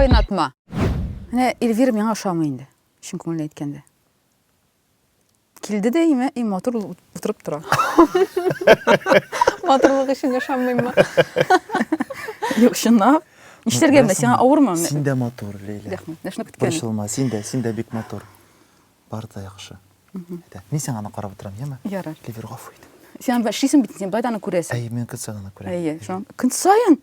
Кайнатма. Менә Эльвира миңа ошамый инде, чын күңелдән әйткәндә. Килде дә име, и матур утырып тора. Матурлык өчен ошамыймы? Юк, чынлап. Нишләргә менә сиңа авырмы? Син дә матур, Ләйлә. Рәхмәт. Менә шуны көткән. Борчылма, син дә, син дә бик матур. Бар да яхшы. Әйдә, мин сиңа аны карап утырам, яме? Ярар. Ливер, гафу ит. Син аны эшлисең бит, син байда аны күрәсең. Әйе, мин көн саен аны күрәм. Әйе, шуңа көн саен.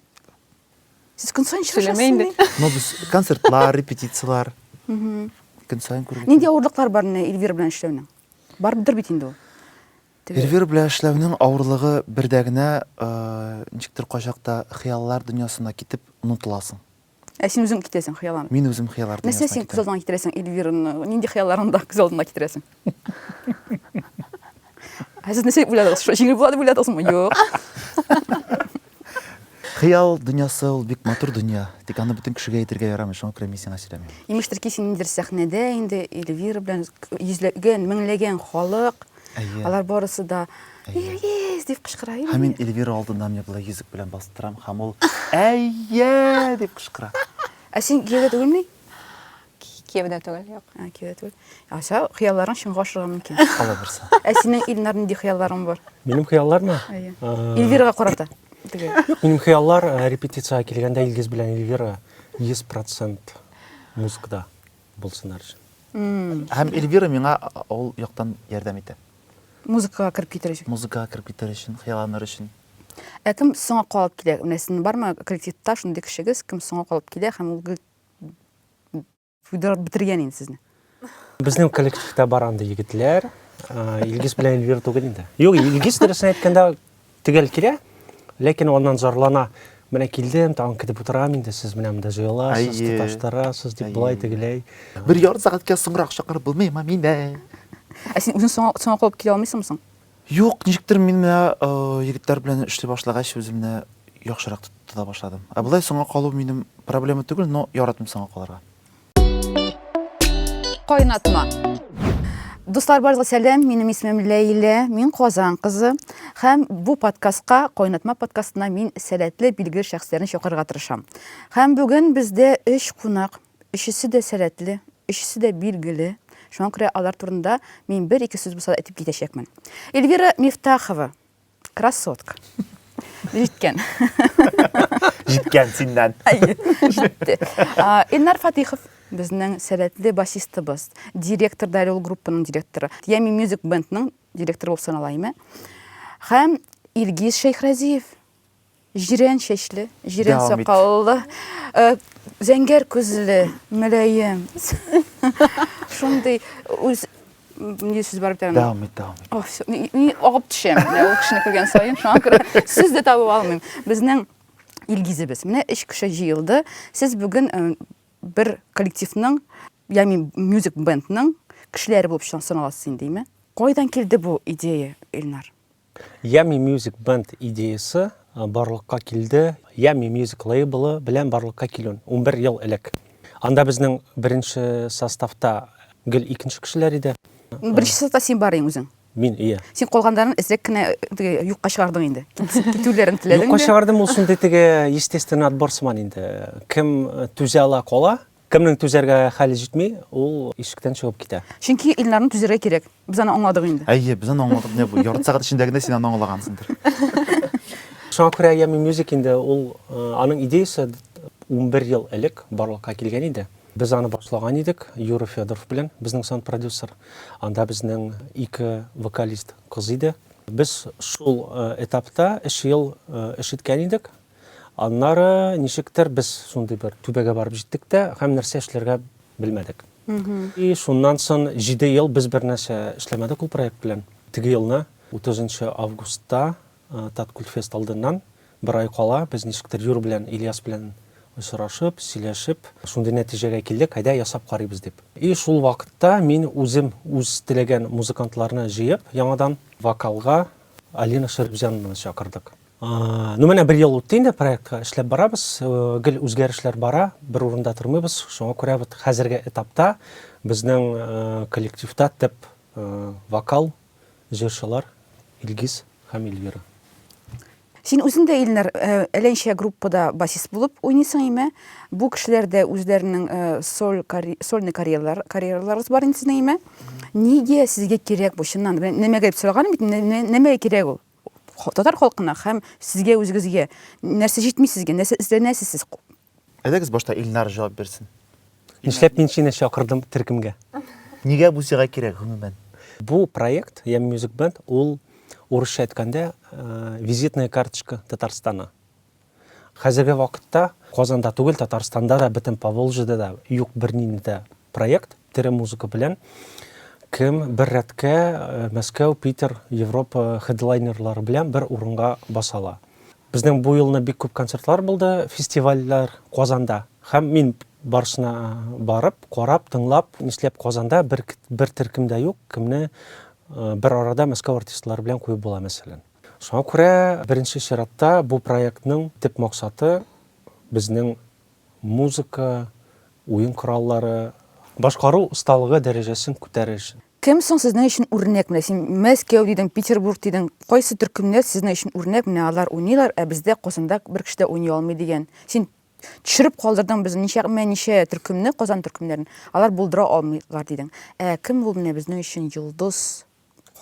Сез көн саен Сөйләмә инде. Ну, без концертлар, репетицияләр. Көн саен күрергә. Нинди авырлыклар бар менә Эльвира белән эшләүнең? Барбыдыр бит инде ул. Эльвира белән эшләүнең авырлыгы бердә генә, э, ничектер кайчакта хыяллар дөньясына китеп онытыласың. Ә син үзең китәсең хыялланып. Мин үзем хыяллар Нәрсә дөньясына син күз китәм. алдыңа китерәсең Эльвираны? Нинди хыялларыңда күз алдыңа китерәсең? Ә сез нәрсә уйладыгыз? Шулай җиңел була дип уйладыгызмы? Юк. Хыял дөньясы ул бик матур дөнья. Тик аны бөтен кешегә әйтергә ярамый, шуңа күрә мин сиңа сөйләмим. Имештер ки, син ниндидер сәхнәдә инде Эльвира белән йөзләгән, меңләгән халык. Әйе. Алар барысы да Илгиз дип кычкыра. Һәм мин Эльвира алдында менә болай йөзек белән басып торам, һәм ул Әйе дип кычкыра. Ә син кияүдә түгелмени? Кияүдә түгел, юк. Ә, кияүдә түгел. Аса хыялларың чынга ашырга мөмкин. Алла бирсә. Ә синең Илнар нинди хыялларың бар? Минем хыяллармы? Әйе. Эльвирага карата. Теге. Юк, минем хыяллар э, репетициягә килгәндә Илгиз белән Эльвира 100% музыкада булсыннар өчен. Һәм Эльвира миңа ул яктан ярдәм итә. Музыкага кереп китер өчен. Музыкага кереп китәр өчен, хыялланыр өчен. Ә кем соңа калып килә? Менә сезнең бармы коллективта шундый кешегез, кем соңа калып килә һәм ул гел туйдырып бетергән инде сезне? Безнең коллективта бар андый егетләр. Илгиз белән Эльвира түгел инде. Юк, Илгиз дөресен әйткәндә төгәл килә, ләкин аннан зарлана. Менә килдем, тагын көтеп утырам инде, сез менә монда җыеласыз, тоташтырасыз дип болай тегеләй. Бер ярты сәгатькә соңрак чакырып булмыймы мине? Ә син үзең соңа, соңа калып килә алмыйсыңмы соң? Юк, ничектер мин менә егетләр белән эшли башлагач, үземне яхшырак тота башладым. Ә болай соңа калу минем проблема түгел, но яратмыйм соңа калырга. Кайнатма. Дуслар, барыгызга сәлам. Минем исемем Ләйлә, мин Казан кызы. Һәм бу подкастка, Кайнатма подкастына мин сәләтле, билгеле шәхесләрне чакырырга тырышам. Һәм бүген бездә өч кунак. Өчесе дә сәләтле, өчесе дә билгеле. Шуңа күрә алар турында мин бер-ике сүз булса да әйтеп китәчәкмен. Эльвира Мифтахова, красотка. Җиткән. Җиткән синнән. Әйе, җитте. Илнар Фатихов, безнең сәләтле басистыбыз, директор да әле ул группаның директоры. Ями Music Band-ның директоры булып санала, име. Һәм Илгиз Шәйхразиев, Җирән чәчле, җирән Дәвам ит. сакаллы, э, зәңгәр күзле, мөлаем. Шундый үз ни сүз бар бит аның. Дәвам ит, дәвам ит. Ох, всё, мин агып төшәм. Менә ул кешене күргән саен, шуңа күрә сүз дә табып алмыйм. Безнең Илгизебез. Менә өч кеше җыелды. Сез бүген э, бер коллективның, ягъни Music Band-ның кешеләре булып саналасыз инде, әйме? Кайдан килде бу идея, Илнар? Yummy Music Band идеясе барлыкка килде Yummy Music лейблы белән барлыкка килүен 11 ел элек. Анда безнең беренче составта гел икенче кешеләр иде. Беренче составта син бар идең үзең. Мин, ие. Син калганнарын әзрәк кенә теге юкка чыгардың инде. Китүләрен теләдең. Юкка чыгардым, ул шундый теге естественный отбор сыман инде. Кем түзә ала, кала. Кемнең түзәргә хәле җитми, ул ишектән чыгып китә. Чөнки Илнарны түзәргә кирәк. Без аны аңладык инде. Әйе, без аны аңладык. Менә бу ярты сәгать эчендә генә син аны аңлагансыңдыр. Шуңа күрә Yummy Music инде ул аның идеясе 11 ел элек барлыкка килгән иде. Без аны башлаган идек Юра Федоров белән, безнең саунд-продюсер. Анда безнең ике вокалист кыз иде. Без шул этапта өч ел эш иткән идек. Аннары ничектер без шундый бер түбәгә барып җиттек тә һәм нәрсә эшләргә белмәдек. И шуннан соң 7 ел без бер нәрсә эшләмәдек ул проект белән. Теге елны 30 августта э, Таткультфест алдыннан бер ай кала без ничектер Юр белән Ильяс белән очрашып, сөйләшеп, шундый нәтиҗәгә килдек, әйдә ясап карыйбыз дип. И шул вакытта мин үзем үз теләгән музыкантларны җыеп, яңадан вокалга Алина Шәрипҗанованы чакырдык. Ну, менә бер ел үтте инде проектка эшләп барабыз, э, гел үзгәрешләр бара, бер урында тормыйбыз. Шуңа күрә вот хәзерге этапта безнең э, коллективта төп э, вокал, җырчылар Илгиз һәм Эльвира. Син үзең дә, Илнар, әллә ничә группада басист булып уйныйсың, име? Бу кешеләр дә үзләренең соль, сольный карьералар, карьераларыгыз бар инде сезнең, име? Нигә сезгә кирәк бу, чыннан да? Нәмәгә дип сораганым бит, нәмәгә кирәк ул? Татар халкына һәм сезгә үзегезгә. Нәрсә җитми сезгә, нәрсә эзләнәсез сез? Әйдәгез, башта Илнар җавап бирсен. Нишләп мин сине чакырдым төркемгә? Нигә бу сиңа кирәк, гомумән? Бу проект, Yummy Music Band, ул, урысча әйткәндә, визитная карточка Татарстана. Хәзерге вакытта Казанда түгел, Татарстанда да, бөтен Поволжьеда да юк бернинди дә проект тере музыка белән, кем бер рәткә Мәскәү, Питер, Европа хедлайнерлары белән бер урынга баса ала. Безнең бу елны бик күп концертлар булды, фестивальләр Казанда. Һәм мин барысына барып, карап, тыңлап, нишләп Казанда бер, бер төркем дә юк, кемне бер арада Мәскәү артистлары белән куеп була, мәсәлән. Шуңа күрә, беренче чиратта, бу проектның төп максаты безнең музыка, уен кораллары, башкару осталыгы дәрәҗәсен күтәрер өчен. Кем соң сезнең өчен үрнәк? Менә син Мәскәү дидең, Петербург дидең. Кайсы төркемнәр сезнең өчен үрнәк? Менә алар уйныйлар, ә бездә Казанда бер кеше дә уйный алмый дигән. Син төшереп калдырдың без ничә, менә ничә төркемне, Казан төркемнәрен. Алар булдыра алмыйлар дидең. Ә кем ул менә безнең өчен йолдыз?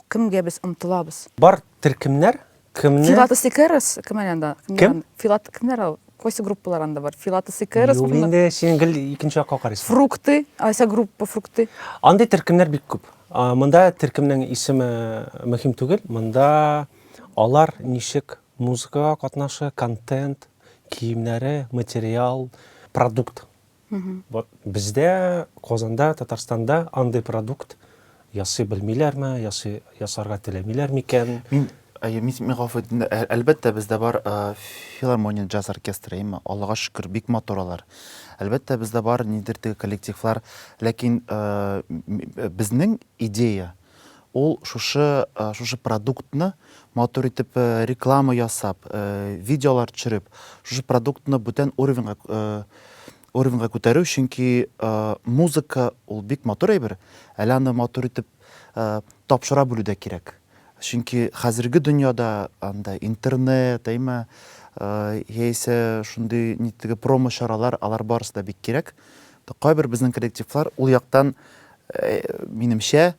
Кемгә без омтылабыз? Бар төркемнәр кемне? Филатос и Кэрос, кем әле анда? Кем? Филат, кемнәр ул? Кайсы группалар анда бар? Филатос и Кэрос. Юк инде, син гел икенче якка карыйсың. Фрукты, айса группа Фрукты. Андый төркемнәр бик күп. Монда төркемнең исеме мөһим түгел. Монда алар ничек музыкага катнашы, контент, киемнәре, материал, продукт. Вот бездә Казанда, Татарстанда андый продукт ясый белмиләрме, ясый ясарга теләмиләр микән? Мин әйе, мин, мин гафу ит, әлбәттә бездә бар филармония джаз оркестры, әйеме? Аллага шөкер, бик матур алар. Әлбәттә бездә бар нидер теге коллективлар, ләкин безнең идея ул шушы шушы продуктны матур итеп реклама ясап, видеолар төшереп, шушы продуктны бүтән уровеньга уровеньга күтәрү, чөнки музыка ул бик матур әйбер, әле аны матур итеп тапшыра белү дә кирәк. Чөнки хәзерге дөньяда анда интернет, әйме, яисә шундый ни теге промо чаралар, алар барысы да бик кирәк. Кайбер безнең коллективлар ул яктан, минемчә,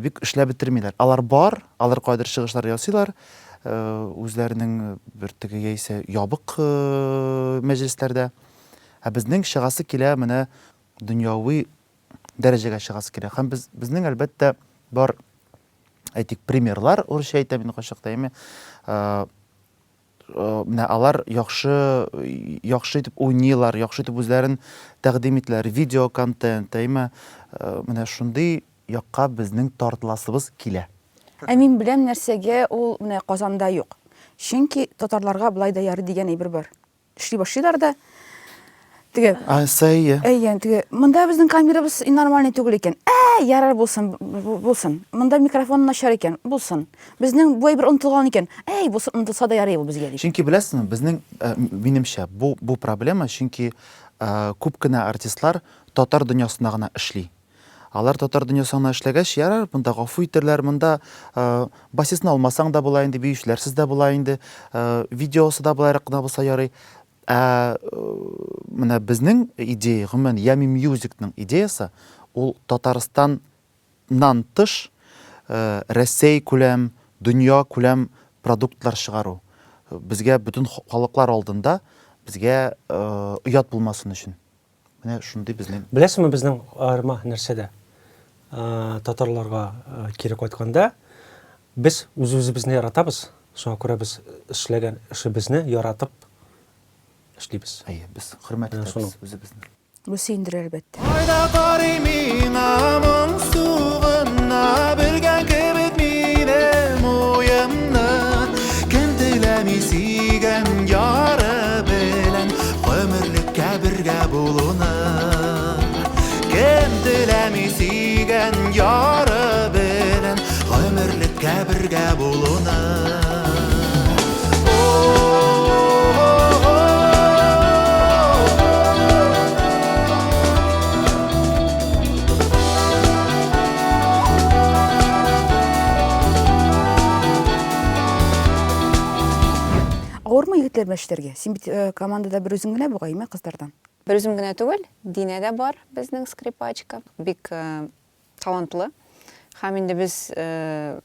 бик эшләп бетермиләр. Алар бар, алар кайдыр чыгышлар ясыйлар, үзләренең бер теге яисә ябык мәҗлесләрдә. Ә безнең чыгасы килә менә дөньяви дәрәҗәгә чыгасы килә. Һәм без, безнең, әлбәттә, бар, әйтик, примерлар, урысча әйтәм инде кайчакта, әйме, менә алар яхшы, яхшы итеп уйныйлар, яхшы итеп үзләрен тәкъдим итәләр, видео контент, әйме, менә шундый якка безнең тартыласыбыз килә. Ә мин беләм нәрсәгә ул менә Казанда юк. Чөнки татарларга болай да ярый дигән әйбер бар. Эшли башлыйлар да, теге Анысы әйе. Әйе, теге монда безнең камерабыз нормальный түгел икән. Ә, ярар булсын, булсын. Монда микрофон начар икән, булсын. Безнең бу әйбер онытылган икән. Әй, булсын, онытылса да ярый ул безгә дип. Чөнки беләсезме, безнең, э, минемчә, бу бу проблема, чөнки э, күп кенә артистлар татар дөньясында гына эшли. Алар татар дөньясында эшләгәч, ярар, монда гафу итерләр, монда э, басистны алмасаң да була инде, биючеләрсез дә була инде, э, видеосы да болайрак кына булса ярый. Ә э, менә безнең идея, гомумән, Yummy Musicның идеясы, ул Татарстаннан тыш э, Рәсәй күләм, дөнья күләм продуктлар чыгару. Безгә бөтен халыклар алдында безгә э, оят булмасын өчен. Менә шундый безнең. Беләсеңме, безнең аерма нәрсәдә? Татарларга кире кайтканда, без үз-үзебезне яратабыз, шуңа күрә без эшләгән эшебезне яратып эшлибез. Әйе, без хөрмәт итәбез үзебезне. Бу сөендерә, әлбәттә. Кайда карый миңа моңсу гына, белгән кебек минем уемны. Кем теләми сөйгән яры белән гомерлеккә бергә булуны? Кем теләми сөйгән яры белән гомерлеккә бергә булуны? егетләр белән эшләргә? Син бит э, командада бер үзең генә бугай, әйме, кызлардан? Бер үзем генә түгел, Динә дә бар, безнең скрипачка. Бик э, талантлы. Һәм инде без э,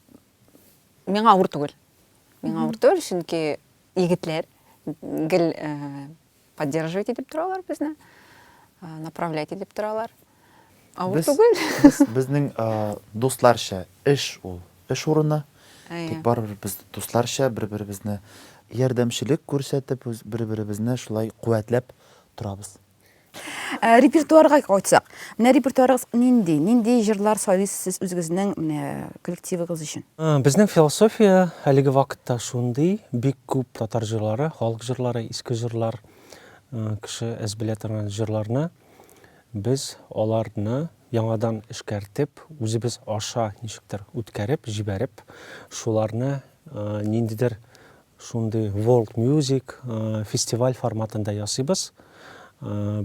миңа авыр түгел. Миңа авыр түгел, чөнки егетләр гел э, поддерживать итеп торалар безне, э, направлять итеп торалар. Авыр Без, түгел. без безнең э, дусларча эш ул, эш урыны. Әйе. Тик барыбер без дусларча бер-беребезне ярдәмчелек күрсәтеп, үз бер-беребезне шулай куәтләп торабыз. Ә, репертуарга кайтсак, менә репертуарыгыз нинди? Нинди җырлар сайлыйсыз сез үзегезнең менә коллективыгыз өчен? Ә, Безнең философия әлеге вакытта шундый, бик күп татар җырлары, халык җырлары, иске җырлар, э, кеше әз белә торган җырларны без аларны яңадан эшкәртеп, үзебез аша ничектер үткәреп, җибәреп, шуларны э, ниндидер Шундый world music фестиваль форматында ясыйбыз.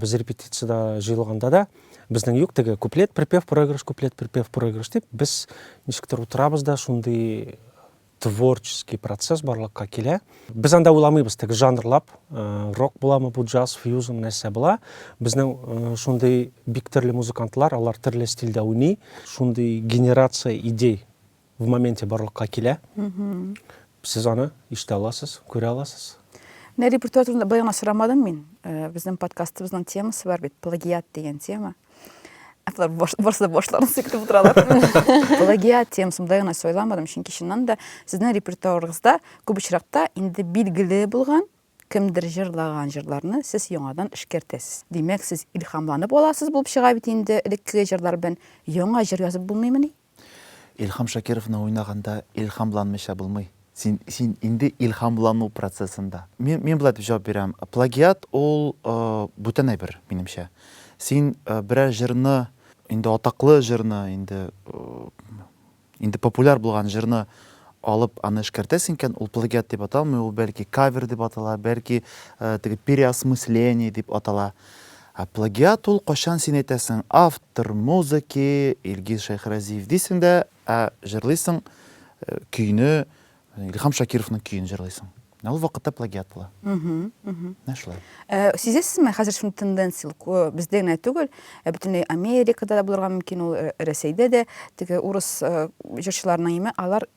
Без репетициядә җыелганда да безнең юк теге куплет, припев, проигрыш, куплет, припев, проигрыш дип, без ничектер утырабыз да шундый творческий процесс барлыкка килә. Без анда уйламыйбыз теге жанрлап, рок буламы бу, джаз, фьюжн, нәрсә була. Безнең шундый бик төрле музыкантлар, алар төрле стильдә уйный. Шундый генерация идей в моменте барлыкка килә. Сез аны ишетә аласыз, күрә аласыз. Менә репертуар турында былай гына сорамадым мин. Э, безнең подкастыбызның темасы бар бит, плагиат дигән тема. Алар барысы да башларын селкетеп утыралар. Плагиат темасын былай гына сайламадым, чөнки чыннан да сезнең репертуарыгызда күп очракта инде билгеле булган кемдер җырлаган җырларны сез яңадан эшкәртәсез. Димәк, сез илһамланып аласыз булып чыга бит инде элеккеге җырлар белән. Яңа җыр язып булмыймыни? Илһам Шакировны уйнаганда илһамланмыйча булмый. Син, син инде илһамлану процессында. Мин, мин болай дип җавап бирәм. Плагиат ул э, бүтән әйбер, минемчә. Син э, берәр җырны, инде атаклы җырны, инде э, инде популяр булган җырны алып аны эшкәртәсең икән, ул плагиат дип аталмый, ул бәлки кавер дип атала, бәлки э, теге переосмысление дип атала. Ә плагиат ул кайчан син әйтәсең, автор музыки Илгиз Шәйхразиев дисең дә, ә җырлыйсың э, көйне Илһам Шакировның көен җырлыйсың. Менә ул вакытта плагиат була. Менә шулай. Э, сизәсезме, хәзер шундый тенденция бездә генә түгел, ә бөтенләй Америкада да булырга мөмкин ул, э, Рәсәйдә дә теге урыс э, җырчыларының име, алар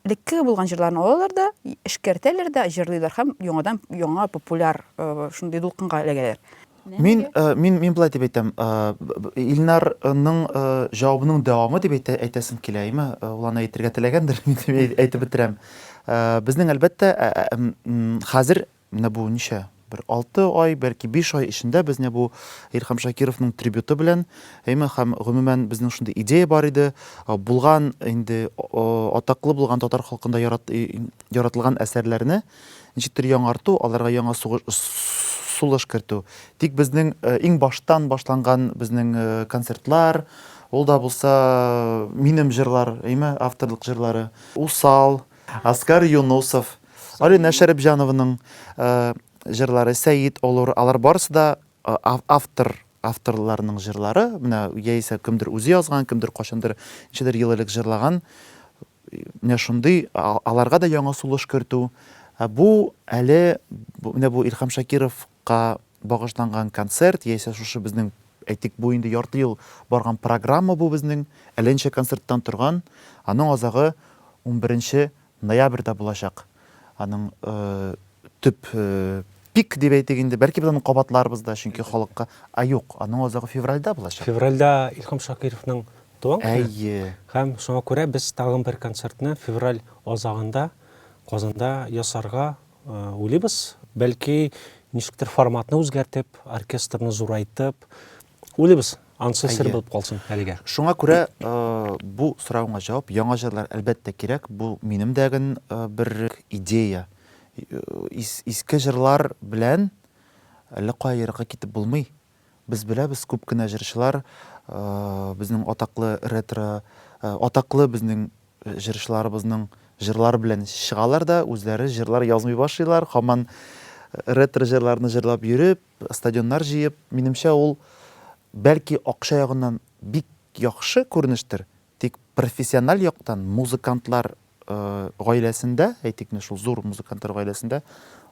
элеккеге булган җырларны алалар да, эшкәртәләр дә, җырлыйлар һәм яңадан яңа популяр шундый дулкынга эләгәләр. Мин, мин, мин болай дип әйтәм, Илнарның җавабының дәвамы дип әйтә, әйтәсем килә, әйме? Ул аны әйтергә теләгәндер, мин әйтеп бетерәм. Безнең, әлбәттә, хәзер менә бу ничә? Бер 6 ай, бәлки 5 ай эчендә без менә бу Илһам Шакировның трибюты белән, әйме, һәм гомумән безнең шундый идея бар иде, булган инде атаклы булган татар халкында ярат, яратылган әсәрләрне ничектер яңарту, аларга яңа сулыш кертү. Тик безнең иң баштан башланган безнең концертлар, ул да булса минем җырлар, әйме, авторлык җырлары, Усал, Аскар Юнусов, Алинә Шәрипҗанованың җырлары, Сәет Олур, алар барысы да автор авторларның җырлары, менә яисә кемдер үзе язган, кемдер кайчандыр ничәдер ел элек җырлаган. Менә шундый аларга да яңа сулыш кертү. Ә бу әле менә бу Илһам Шакировка багышланган концерт, яисә шушы безнең, әйтик, бу инде ярты ел барган программа бу безнең, әллә ничә концерттан торган, аның азагы унберенче ноябрьдә булачак. Аның төп пик дип әйтик инде, бәлки без аны кабатларбыз да, чөнки халыкка, ә юк, аның азагы февральдә булачак. Февральдә Илһам Шакировның туган көне. Әйе. Һәм шуңа күрә без тагын бер концертны февраль азагында Казанда ясарга Уйлыйбыз, бәлки, ничектер форматны үзгәртеп, оркестрны зурайтып. Уйлыйбыз, анысы сер булып калсын әлегә. Шуңа күрә бу соравыңа җавап, яңа җырлар, әлбәттә, кирәк. Бу минем дә ген бер идея. Иске җырлар белән әллә кая еракка китеп булмый. Без беләбез, күп кенә җырчылар, безнең атаклы ретро, атаклы безнең җырчыларыбызның җырлары белән чыгалар да, үзләре җырлар язмый башлыйлар, һаман ретро җырларны җырлап йөреп, стадионнар җыеп, минемчә, ул бәлки акча ягыннан бик яхшы күренештер, тик профессиональ яктан музыкантлар гаиләсендә, әйтик, менә шул зур музыкантлар гаиләсендә,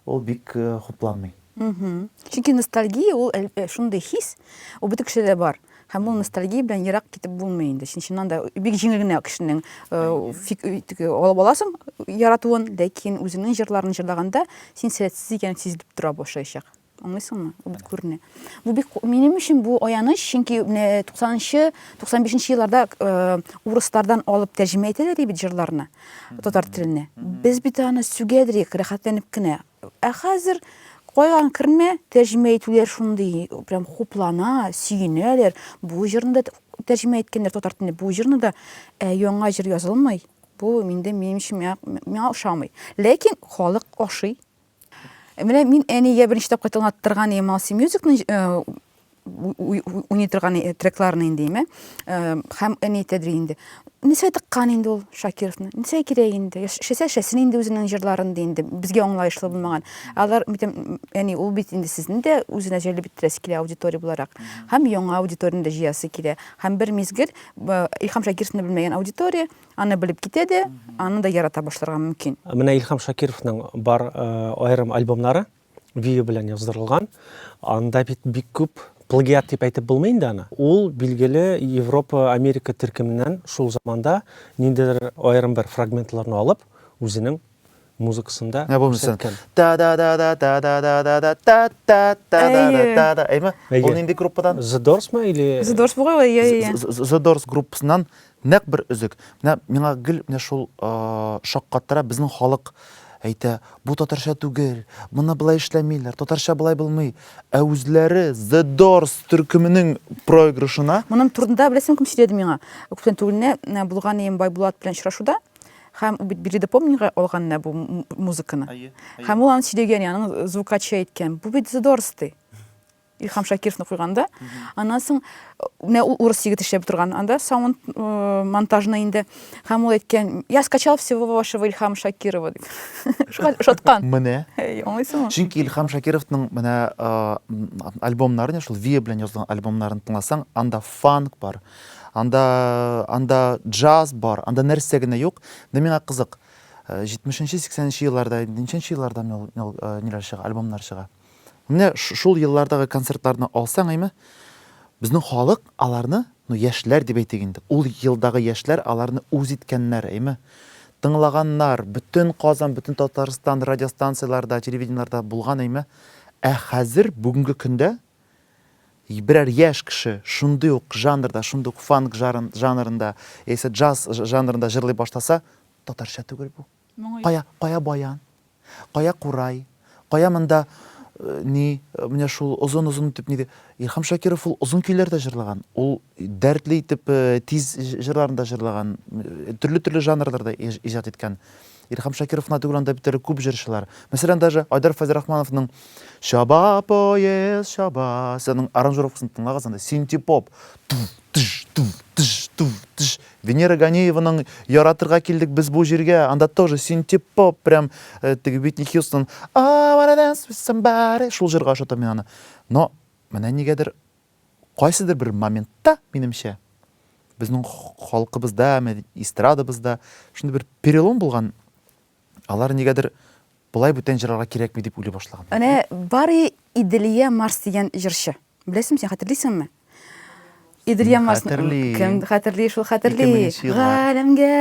ул бик хупланмый. Чөнки ностальгия ул шундый хис, ул бөтен кешедә дә бар. Һәм ул ностальгия белән ерак китеп булмый инде. Чын чыннан да бик җиңел генә кешенең алып аласың яратуын, ләкин үзеңнең җырларын җырлаганда син сәләтсез икәнең сизелеп тора башлаячак. Аңлыйсыңмы? Ул бит күренә. Бу бик минем өчен бу аяныч, чөнки менә 90-нчы, 95-нче елларда урыслардан алып тәрҗемә итәләр бит җырларны татар теленә. Без бит аны сүгәдер идек, рәхәтләнеп кенә. Ә хәзер кайган кермә, тәрҗемә итүләр шундый, прям хуплана, сөенәләр. Бу җырны да тәрҗемә иткәннәр татар теленә, бу җырны да ә яңа җыр язылмый. Бу инде минем өчен миңа ошамый. Ләкин халык ошый. Менә мин әнигә беренче тапкыр тыңлаттырган идем Алси Мюзикны уйный торган трекларны инде, име. Һәм әни әйтәдер инде. Нәрсә тыккан инде ул Шакировны? Нәрсә кирәк инде? Эшләсә эшләсен инде үзенең җырларын ди инде. Безгә аңлаешлы булмаган. Алар бит әни ул бит инде сезне дә үзенә җәлеп иттерәсе килә аудитория буларак. Һәм яңа аудиторияне дә җыясы килә. Һәм бер мизгел Илһам Шакировны белмәгән аудитория Аны белеп китә дә, аны да ярата башларга мөмкин. Менә Илһам Шакировның бар аерым альбомнары видео белән яздырылган. Анда бит бик күп плагиат дип әйтеп булмый инде аны. Ул билгеле Европа, Америка төркеменнән шул заманда ниндидер аерым бер фрагментларны алып, үзенең музыкасында Менә бу мисал. Та да да да та да да да да та та та да да та да. Әйме? Ул нинди группадан? The Doors мы или The Doors бугай, әйе, әйе. The Doors группасыннан нәкъ бер өзек. Менә миңа гел менә шул шаккаттыра, безнең халык әйтә, бу татарча түгел, моны болай эшләмиләр, татарча болай булмый. Ә үзләре The Doors төркеменең проигрышына. Моның турында беләсең кем сөйләде миңа? Күптән түгел генә булган идем Байбулат белән очрашуда. Һәм бит биредә помнига алган менә бу музыканы. Һәм ул аны сөйләгән, аның звукачы әйткән, бу бит The Doors ди. Илһам Шакировны куйганда. Аннан соң менә ул урыс егет эшләп торган анда саунд монтажны инде. Һәм ул әйткән, я скачал всего вашего Илһам Шакирова дип. Шуңа ошаткан. Менә. Аңлыйсыңмы? Чөнки Илһам Шакировның менә альбомнарын, шул Виа белән язылган альбомнарын тыңласаң, анда фанк бар, Анда, анда джаз бар, анда нәрсә генә юк. Менә миңа кызык, 70-нче, 80-нче елларда, ничәнче елларда ул ниләр чыга, альбомнар чыга. Менә шул еллардагы концертларны алсаң, әйме, безнең халык аларны, ну, яшьләр дип әйтик инде, ул елдагы яшьләр аларны үз иткәннәр, әйме. Тыңлаганнар, бөтен Казан, бөтен Татарстан радиостанцияләрдә, телевидениеләрдә булган, әйме. Ә хәзер, бүгенге көндә, Берәр яшь кеше шундый ук жанрда, шундый ук фанк жанрында яисә джаз жанрында җырлый башласа, татарча түгел бу. Кая, кая баян? Кая курай? Кая монда ни, менә шул озын-озын итеп ни ди. Илһам Шакиров ул озын көйләр дә җырлаган. Ул дәртле итеп тиз җырларын да җырлаган, төрле-төрле жанрларда иҗат иткән. Илһам Шакиров кына түгел, анда бит әле күп җырчылар. Мәсәлән, даже Айдар Фәйзрахмановның Чаба поезд, чаба. Сез аның аранжировкасын тыңлагыз, анда синтепоп. Тыш, тыш, тыш, тыш. Венера Ганиеваның Яратырга килдек без бу җиргә, анда тоже синтепоп, прям э, теге Уитни Хьюстон I wanna dance with somebody. Шул җырга ошатам мин аны. Но менә нигәдер кайсыдыр бер моментта, минемчә, безнең халкыбызда, эстрадабызда шундый бер перелом булган. Алар нигәдер болай бүтән җырларга кирәкми дип уйлый башлаган. Менә Бари Иделия Марс дигән җырчы. Беләсеңме син, хәтерлисеңме? Иделия Марс. Хәтерли. Кем хәтерли, шул хәтерли. Галәмгә.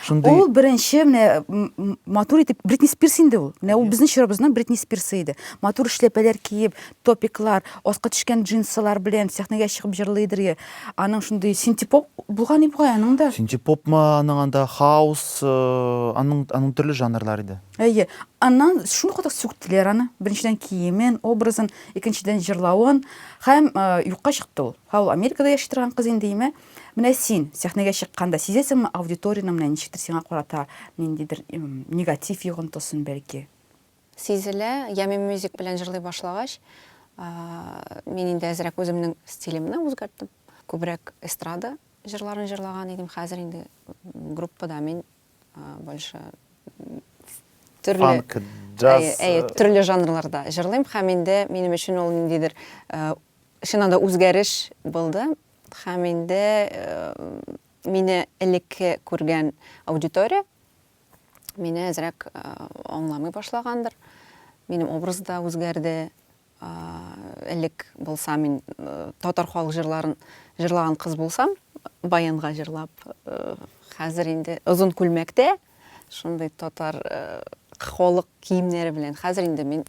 Шундый. Ул беренче менә матур итеп Бритни Спирс инде ул. Менә ул безнең чорыбызның Бритни Спирсы иде. Матур эшләпәләр киеп, топиклар, аска төшкән джинсылар белән сәхнәгә чыгып җырлыйдыр. Аның шундый синтепоп булган иде бугай аның да. Синтепопмы, аның анда хаус, аның аның төрле жанрлар иде. Әйе. Аннан шуны кадәр сүктеләр аны. Беренчедән киемен, образын, икенчедән җырлавын һәм юкка чыкты ул. Һә ул Америкада яши торган кыз инде, име. Менә син сәхнәгә чыкканда сизәсеңме аудиториянең менә ничектер сиңа карата ниндидер негатив йогынтысын бәлки? Сизелә, Ями Мюзик белән җырлый башлагач, мин инде әзрәк үземнең стилемне үзгәрттем. Күбрәк эстрада җырларын җырлаган идем. Хәзер инде группада мин больше төрле фанк, джаз, әйе, төрле жанрларда җырлыйм һәм инде минем өчен ул ниндидер чыннан да үзгәреш булды. Һәм инде мине элекке күргән аудитория. Мине әзрәк аңламый башлагандыр. Минем образ да үзгәрде. Элек булса мин татар халык җырларын җырлаган кыз булсам, баянга җырлап, хәзер инде озын күлмәктә, шундый татар халык киемнәре белән. Хәзер инде мин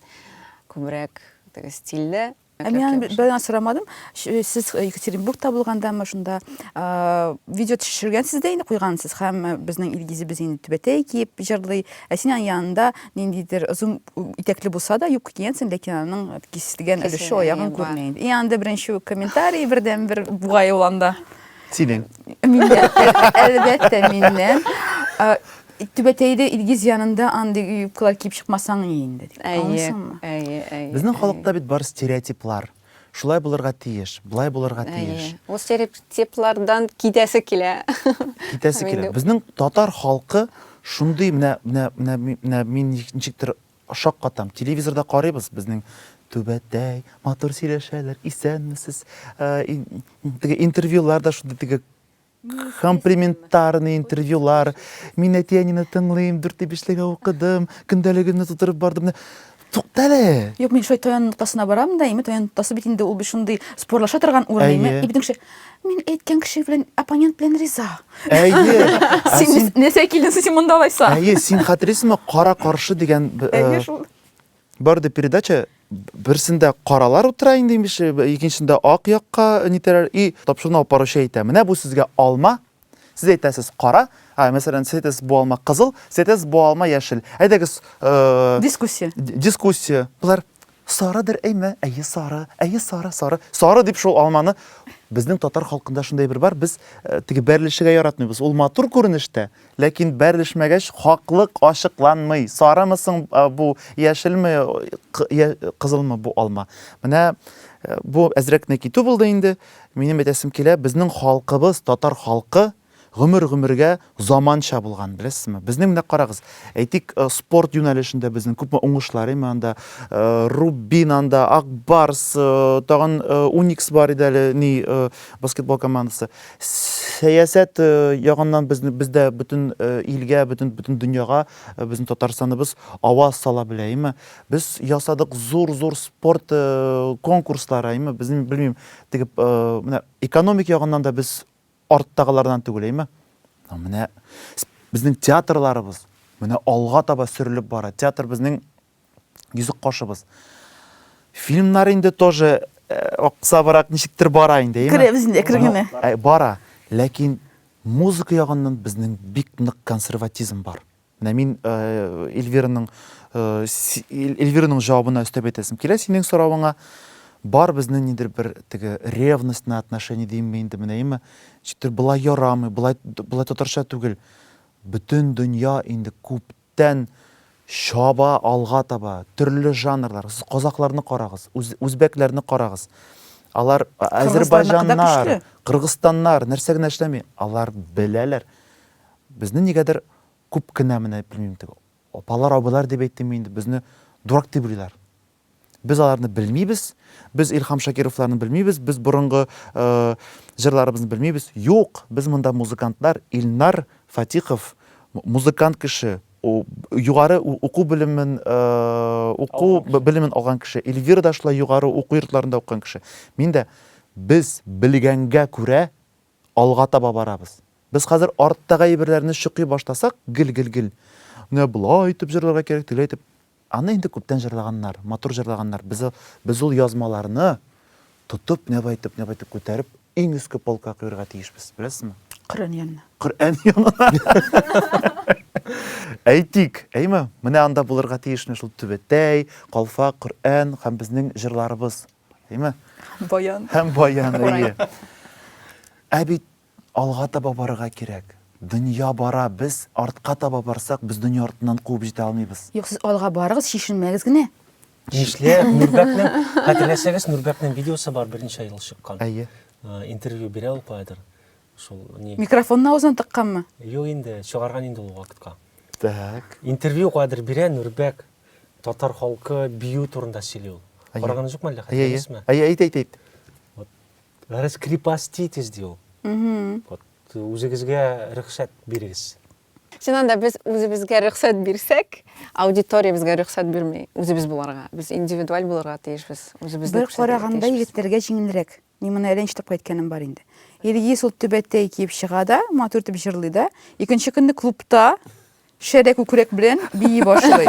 күбрәк теге стильле. Ә мин аны бер генә сорамадым. Сез Екатеринбургта булгандамы, шунда видео төшергәнсез дә инде, куйгансыз. Һәм безнең Илгизебез инде түбәтәй киеп җырлый. Ә син аның янында ниндидер озын итәкле булса да юбка кигәнсең, ләкин аның киселгән өлеше аягын күренә инде. И анда беренче комментарий бердәнбер бугай ул анда. Синең. Миннән, әлбәттә, миннән. Түбәтәйдә Илгиз янында андый юбкалар киеп чыкмасаң ни инде дип. Әйе, әйе, әйе. Безнең халыкта бит бар стереотиплар. Шулай булырга тиеш, болай булырга тиеш. Ул стереотиплардан китәсе килә. Китәсе килә. Безнең татар халкы шундый менә менә менә менә мин ничектер шаккатам. Телевизорда карыйбыз, безнең түбәтәй, матур сөйләшәләр, исәнмесез. Теге интервьюлар да шундый теге комплиментарный интервьюлар. Мин әти-әнине тыңлыйм, дүртле бишлегә укыдым, көндәлегемне тутырып бардым. Тукта әле! Юк, мин шулай таян ноктасына барам да, име таян ноктасы бит инде ул бит шундый спорлаша торган урын, име. И бит кеше, мин әйткән кеше белән, оппонент белән риза. Әйе. Син нәрсә килдең син монда алайса? Әйе, син хәтерлисеңме, кара каршы дигән Әйе шул. Бар ди передача, берсендә каралар утыра инде имеш, икенчесендә ак якка нитәләр. И тапшыруны алып баручы әйтә, менә бу сезгә алма, сез әйтәсез кара, а, мәсәлән, сез әйтәсез бу алма кызыл, сез әйтәсез бу алма яшел. Әйдәгез, Дискуссия. Дискуссия. Болар сарыдыр, әйме? Әйе, сары, әйе, сары, сары. Сары дип шул алманы безнең татар халкында шундый бер бар, без теге бәрелешергә яратмыйбыз. Ул матур күренеш тә, Ләкин бәрелешмәгәч, хаклык ачыкланмый. Сарымы соң бу, яшелме, кызылмы бу алма? Менә бу әзрәк кенә китү булды инде. Минем әйтәсем килә, безнең халкыбыз, татар халкы гомер-гомергә заманча булган, беләсезме? Безнең менә карагыз, әйтик, спорт юнәлешендә безнең күпме уңышлар, әйме анда Рубин анда, Ак Барс, тагын Уникс бар иде әле, ни, баскетбол командасы. Сәясәт ягыннан безне бездә бөтен илгә, бөтен бөтен дөньяга безнең Татарстаныбыз аваз сала белә, әйме? Без ясадык зур-зур спорт конкурслары, әйме? Безнең белмим, теге менә экономик ягыннан да без арттагылардан түгел, әйме? Менә безнең театрларыбыз менә алга таба сөрелеп бара. Театр безнең йөзек кашыбыз. Фильмнар инде тоже э, аксабрак ничектер бара инде, әйеме? Керәбез инде әкрен генә. Э, бара. Ләкин музыка ягыннан безнең бик нык консерватизм бар. Менә мин э, Эльвираның Эльвираның җавабына өстәп әйтәсем килә синең соравыңа. Бар безнең нидер бер теге ревностное отношение димме инде менә, әйеме? Ничектер болай ярамый, болай болай татарча түгел. Бөтен дөнья инде күп Тән чаба алга таба, төрле жанрлар. Сез казахларны карагыз, үз, үзбәкләрне карагыз. Алар әзербайҗаннар, кыргызстаннар нәрсә генә эшләми. Алар беләләр. Безне нигәдер күп кенә менә белмим теге апалар, абыйлар дип әйтим инде, безне дурак дип уйлыйлар. Без аларны белмибез, без Илһам Шакировларны белмибез, без борынгы җырларыбызны белмибез. Юк, без монда музыкантлар, Илнар Фатихов музыкант кеше, югары уку белемен уку белемен алган кеше. Эльвира да шулай югары уку йортларында укыган кеше. Мин дә без белгәнгә күрә алга таба барабыз. Без хәзер арттагы әйберләрне чокый башласак, гел-гел-гел, менә болай итеп җырларга кирәк, тегеләй итеп. Аны инде күптән җырлаганнар, матур җырлаганнар. Без, без ул язмаларны тотып, нәбайтып, нәбайтып күтәреп, иң өске полка куярга тиешбез, беләсезме? Коръән янына. Коръән янына. Әйтик, әйме? Менә анда булырга тиеш менә шул түбәтәй, калфак, Коръән һәм безнең җырларыбыз. Әйме? Баян. Һәм баян, әйе. Ә бит Алга таба барырга кирәк. Дөнья бара, без артка таба барсак, без дөнья артыннан куып җитә алмыйбыз. Юк, сез алга барыгыз, чишенмәгез генә. Нишләп? Нурбәкнең, хәтерләсәгез, Нурбәкнең видеосы бар берничә ел чыккан. Әйе. Интервью бирә ул каядыр. Шул ни. Микрофонны авызына тыкканмы? Юк инде, чыгарган инде ул вакытка. Так. Интервью каядыр бирә Нурбәк татар халкы бию турында сөйли ул. Караганыгыз юкмы әллә, хәтерләмисезме? Әйе, әйт, әйт, әйт. Вот Раскрепоститесь, ди ул. Вот үзегезгә рөхсәт бирегез. Чыннан да без үзебезгә рөхсәт бирсәк, аудитория безгә рөхсәт бирми үзебез буларга. Без индивидуаль булырга тиешбез, үзебезне Бер күрсәтергә караганда тиешбез. егетләргә җиңелрәк. Мин моны әллә ничә тапкыр әйткәнем бар инде. Илгиз ул түбәтәй киеп чыга да, матур итеп җырлый да, икенче көнне клубта шәрә күкрәк белән бии башлый.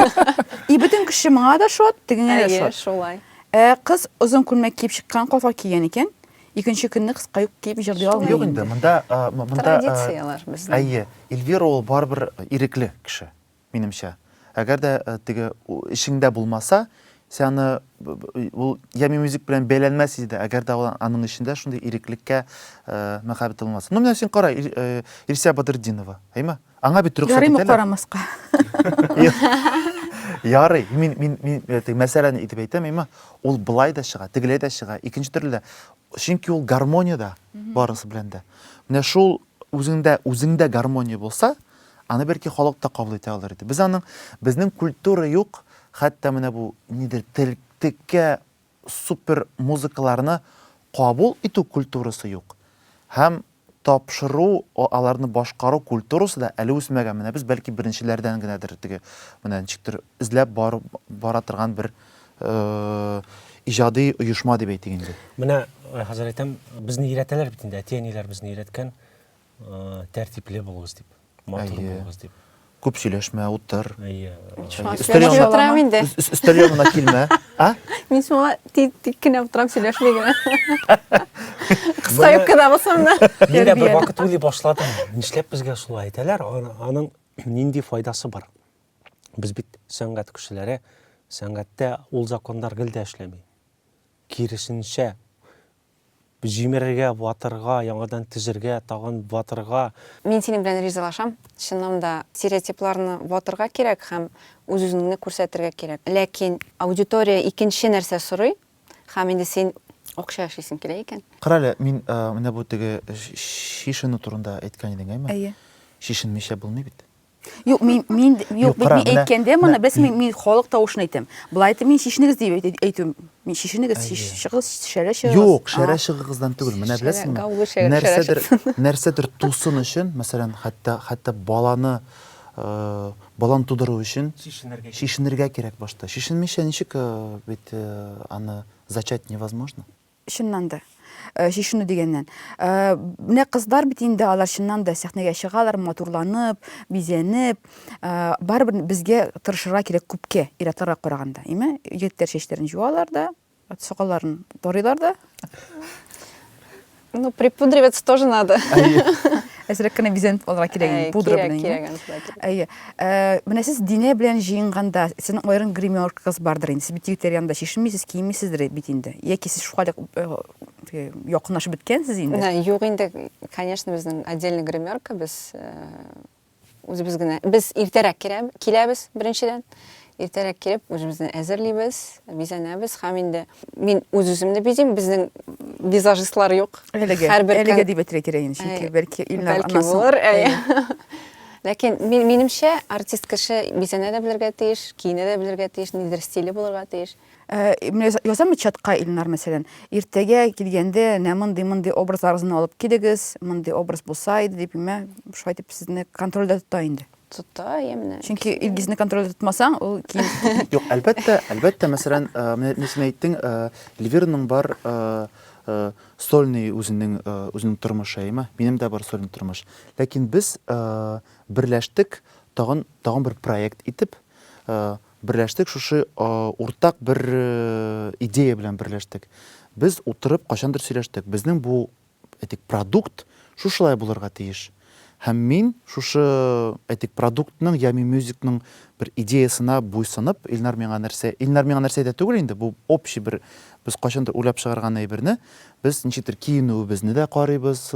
И бөтен кеше моңа да шат, тегеңә дә Әйе, шат. шулай. Ә кыз озын күлмәк киеп чыккан, калфак кигән икән, икенче көнне кыска юбка киеп җырлый алмый Юк инде, монда, монда Традицияләр безнең. Әйе, Эльвира ул барыбер ирекле кеше, минемчә. Әгәр дә теге эчеңдә булмаса, син аны ул Yummy Music белән бәйләнмәс иде, әгәр дә ул аның эчендә шундый иреклеккә мәхәббәте булмаса. Ну, менә син кара, Илсөя Бәдретдинова, әйме? Аңа бит рөхсәт Ярыймы итәләр. карамаска? Ярый. Мин мин мин теге мәсьәләне итеп әйтәм, әйме? Ул былай да чыга, тегеләй дә чыга, икенче төрле дә. Чөнки ул гармониядә барысы белән дә. Менә шул үзеңдә үзеңдә гармония булса, аны бәлки халык та кабул итә алыр иде. Без аның безнең культура юк, хәтта менә бу нидер тел текә супер музыкаларны кабул итү культурасы юк. Һәм тапшыру, аларны башкару культурасы да әле үсмәгән. Менә без бәлки беренчеләрдән генәдер теге менә ничектер эзләп барып бара торган бер иҗади оешма дип әйтик инде. Менә хәзер әйтәм, безне өйрәтәләр бит инде, әти-әниләр безне өйрәткән, тәртипле булыгыз дип, матур булыгыз дип. Күп сөйләшмә, утыр. Әйе. Өстәл янына утырам инде. Өстәл янына килмә. А? Мин шуңа тик тик кенә утырам, сөйләшми генә. Кыска юбкада булсам да. Мин дә бер вакыт уйлый башладым. Нишләп безгә шулай әйтәләр? Аның нинди файдасы бар? Без бит сәнгать кешеләре, сәнгатьтә ул законнар гел дә эшләми. Киресенчә, Җимерергә, ватырга, яңадан төзергә, тагын ватырга. Мин синең белән ризалашам. Чыннан да, стереотипларны ватырга кирәк һәм үз-үзеңне күрсәтергә кирәк. Ләкин аудитория икенче нәрсә сорый һәм инде син акча эшлисең килә икән. Кара әле, мин менә бу теге чишенү турында әйткән идең, әйме? Әйе. Чишенмичә булмый бит. Юк, мин мин юк, Юк, кара, мин менә- әйткәндә моны менә- беләсең, мин, мин халык тавышын әйтәм. Болай итеп мин чишенегез дип әйт- әйтүем. Мин чишенегез, Әйе. чиш, чыгыгыз, шәрә чыгыгыз. Юк, шәрә Ага. чыгыгыздан түгел. Менә Шәрә, беләсеңме? гаулы шәрә, шәрә Нәрсәдер, чыксын. нәрсәдер тусын өчен, мәсәлән, хәтта хәтта баланы э, баланы тудыру өчен Чишенергә кирәк. чишенергә кирәк башта. Чишенмичә ничек э, бит э, аны зачать невозможно. Чыннан да. Э, чишенү дигәннән. Э, менә кызлар бит инде алар чыннан да сәхнәгә чыгалар, матурланып, бизәнеп. Э, барыбер безгә тырышырга кирәк күпкә, ир-атларга караганда. Име? Егетләр чәчләрен җуалар да, сакалларын тарыйлар да. Ну, припудриваться тоже надо. Әзрәк кенә бизәнеп алырга кирәк инде, пудра кирәк, белән. Кирәк, анысы да кирәк. Әйе. Э, менә сез Динә белән җыенганда, сезнең аерым гримеркагыз бардыр инде. Сез бит егетләр янында чишенмисез, киенмисездер бит инде. Яки сез шулай э, якынлашып беткәнсез инде. Юк инде, конечно, безнең отдельный гримерка, без э, Үзебез генә. Без иртәрәк киләбез, беренчедән. Иртәрәк килеп, үзебезне әзерлибез, бизәнәбез һәм инде мин үз-үземне бизим, безнең визажистлар юк. Әлегә, Һәрбер әлегә дип әйтергә кирәк инде, чөнки бәлки Илнар Бәлки булыр, әйе. Ләкин мин, минемчә, артист кеше бизәнә дә белергә тиеш, киенә дә белергә тиеш, ниндидер стиле булырга тиеш. Э, менә язамы чатка Илнар, мәсәлән, иртәгә килгәндә менә мондый-мондый образларыгызны алып килегез, мондый образ булса иде дип, имә, шулай дип сезне контрольдә тота инде. Тота, иә менә. Чөнки Илгизне контрольдә тотмасаң, ул кием Юк, әлбәттә, әлбәттә, мәсәлән, э, менә менә син әйттең, э, Эльвираның бар сольный үзенең үзенең тормышы, әйеме? Минем дә бар сольный тормыш. Ләкин без берләштек тагын тагын бер проект итеп, Берләштек шушы уртак бер идея белән берләштек. Без утырып кайчандыр сөйләштек. Безнең бу, әйтик, продукт шушылай булырга тиеш. Һәм мин шушы, әйтик, продуктның, Yummy Music-ның бер идеясына буйсынып, Илнар миңа нәрсә, Илнар миңа нәрсә әйтә түгел инде, бу общий бер без кайчандыр уйлап чыгарган әйберне, без ничектер киенүебезне дә карыйбыз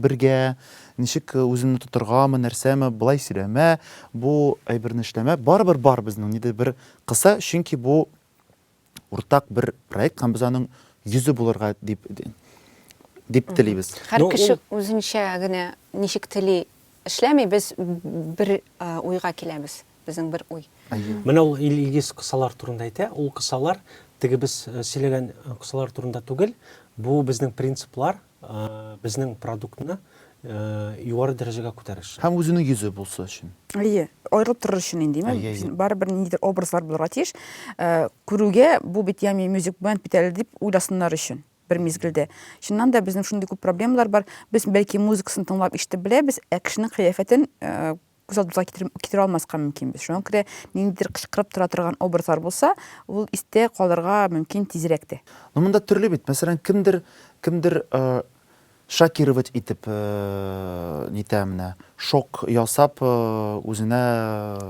бергә, Ничек үзеңне тотыргамы, нәрсәме, болай сөйләмә, бу әйберне эшләмә. Барыбер бар безнең нидер бер кыса, чөнки бу уртак бер проект һәм без аның йөзе булырга дип дип телибез. Һәр кеше үзенчә генә ничек тели эшләми, без бер уйга киләбез. Безнең бер уй. Менә ул Илгиз кысалар турында әйтә. Ул кысалар теге без сөйләгән кысалар турында түгел. Бу безнең принциплар, безнең продуктны югары дәрәҗәгә күтәрер өчен. Һәм үзенең йөзе булсы өчен. Әйе, аерылып торыр өчен инде, димме? Барыбер ниндидер образлар булырга тиеш. Күрүгә бу бит Yummy Music Band бит әле дип уйласыннар өчен бер мизгелдә. Чыннан да безнең шундый күп проблемалар бар. Без бәлки музыкасын тыңлап ишетеп беләбез, ә кешенең кыяфәтен күз алдыбызга китереп, китерә алмаска мөмкинбез. Шуңа күрә ниндидер кычкырып тора торган образлар булса, ул истә калырга мөмкин тизрәк тә. Ну, монда төрле бит. Мәсәлән, кемдер, кемдер шокировать итеп нитә менә, шок ясап үзенә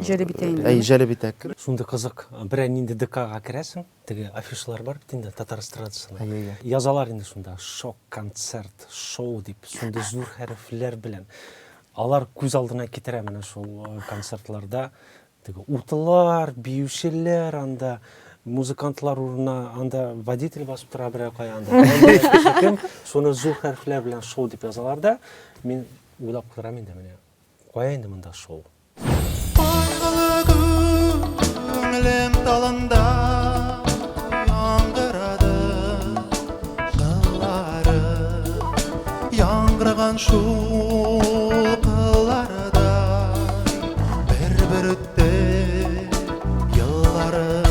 Җәлеп итә инде. Әй, җәлеп итә. Шундый кызык, берәр нинди ДКга керәсең, теге афишалар бар бит инде татар эстрадасының. Әйе, әйе. Язалар инде шунда шок-концерт, шоу дип, шундый зур хәрефләр белән. Алар күз алдына китерә менә шул концертларда теге утлар, биючеләр анда, музыкантлар урынына анда водитель басып тора берәр кая анда. Кем шуны зур хәрефләр белән шоу дип язалар да, мин уйлап утырам инде менә кая инде монда шоу. Кайгылы күңелем талында яңгырады кыллары, яңгыраган шул кыллардай бер-бер үтте еллары,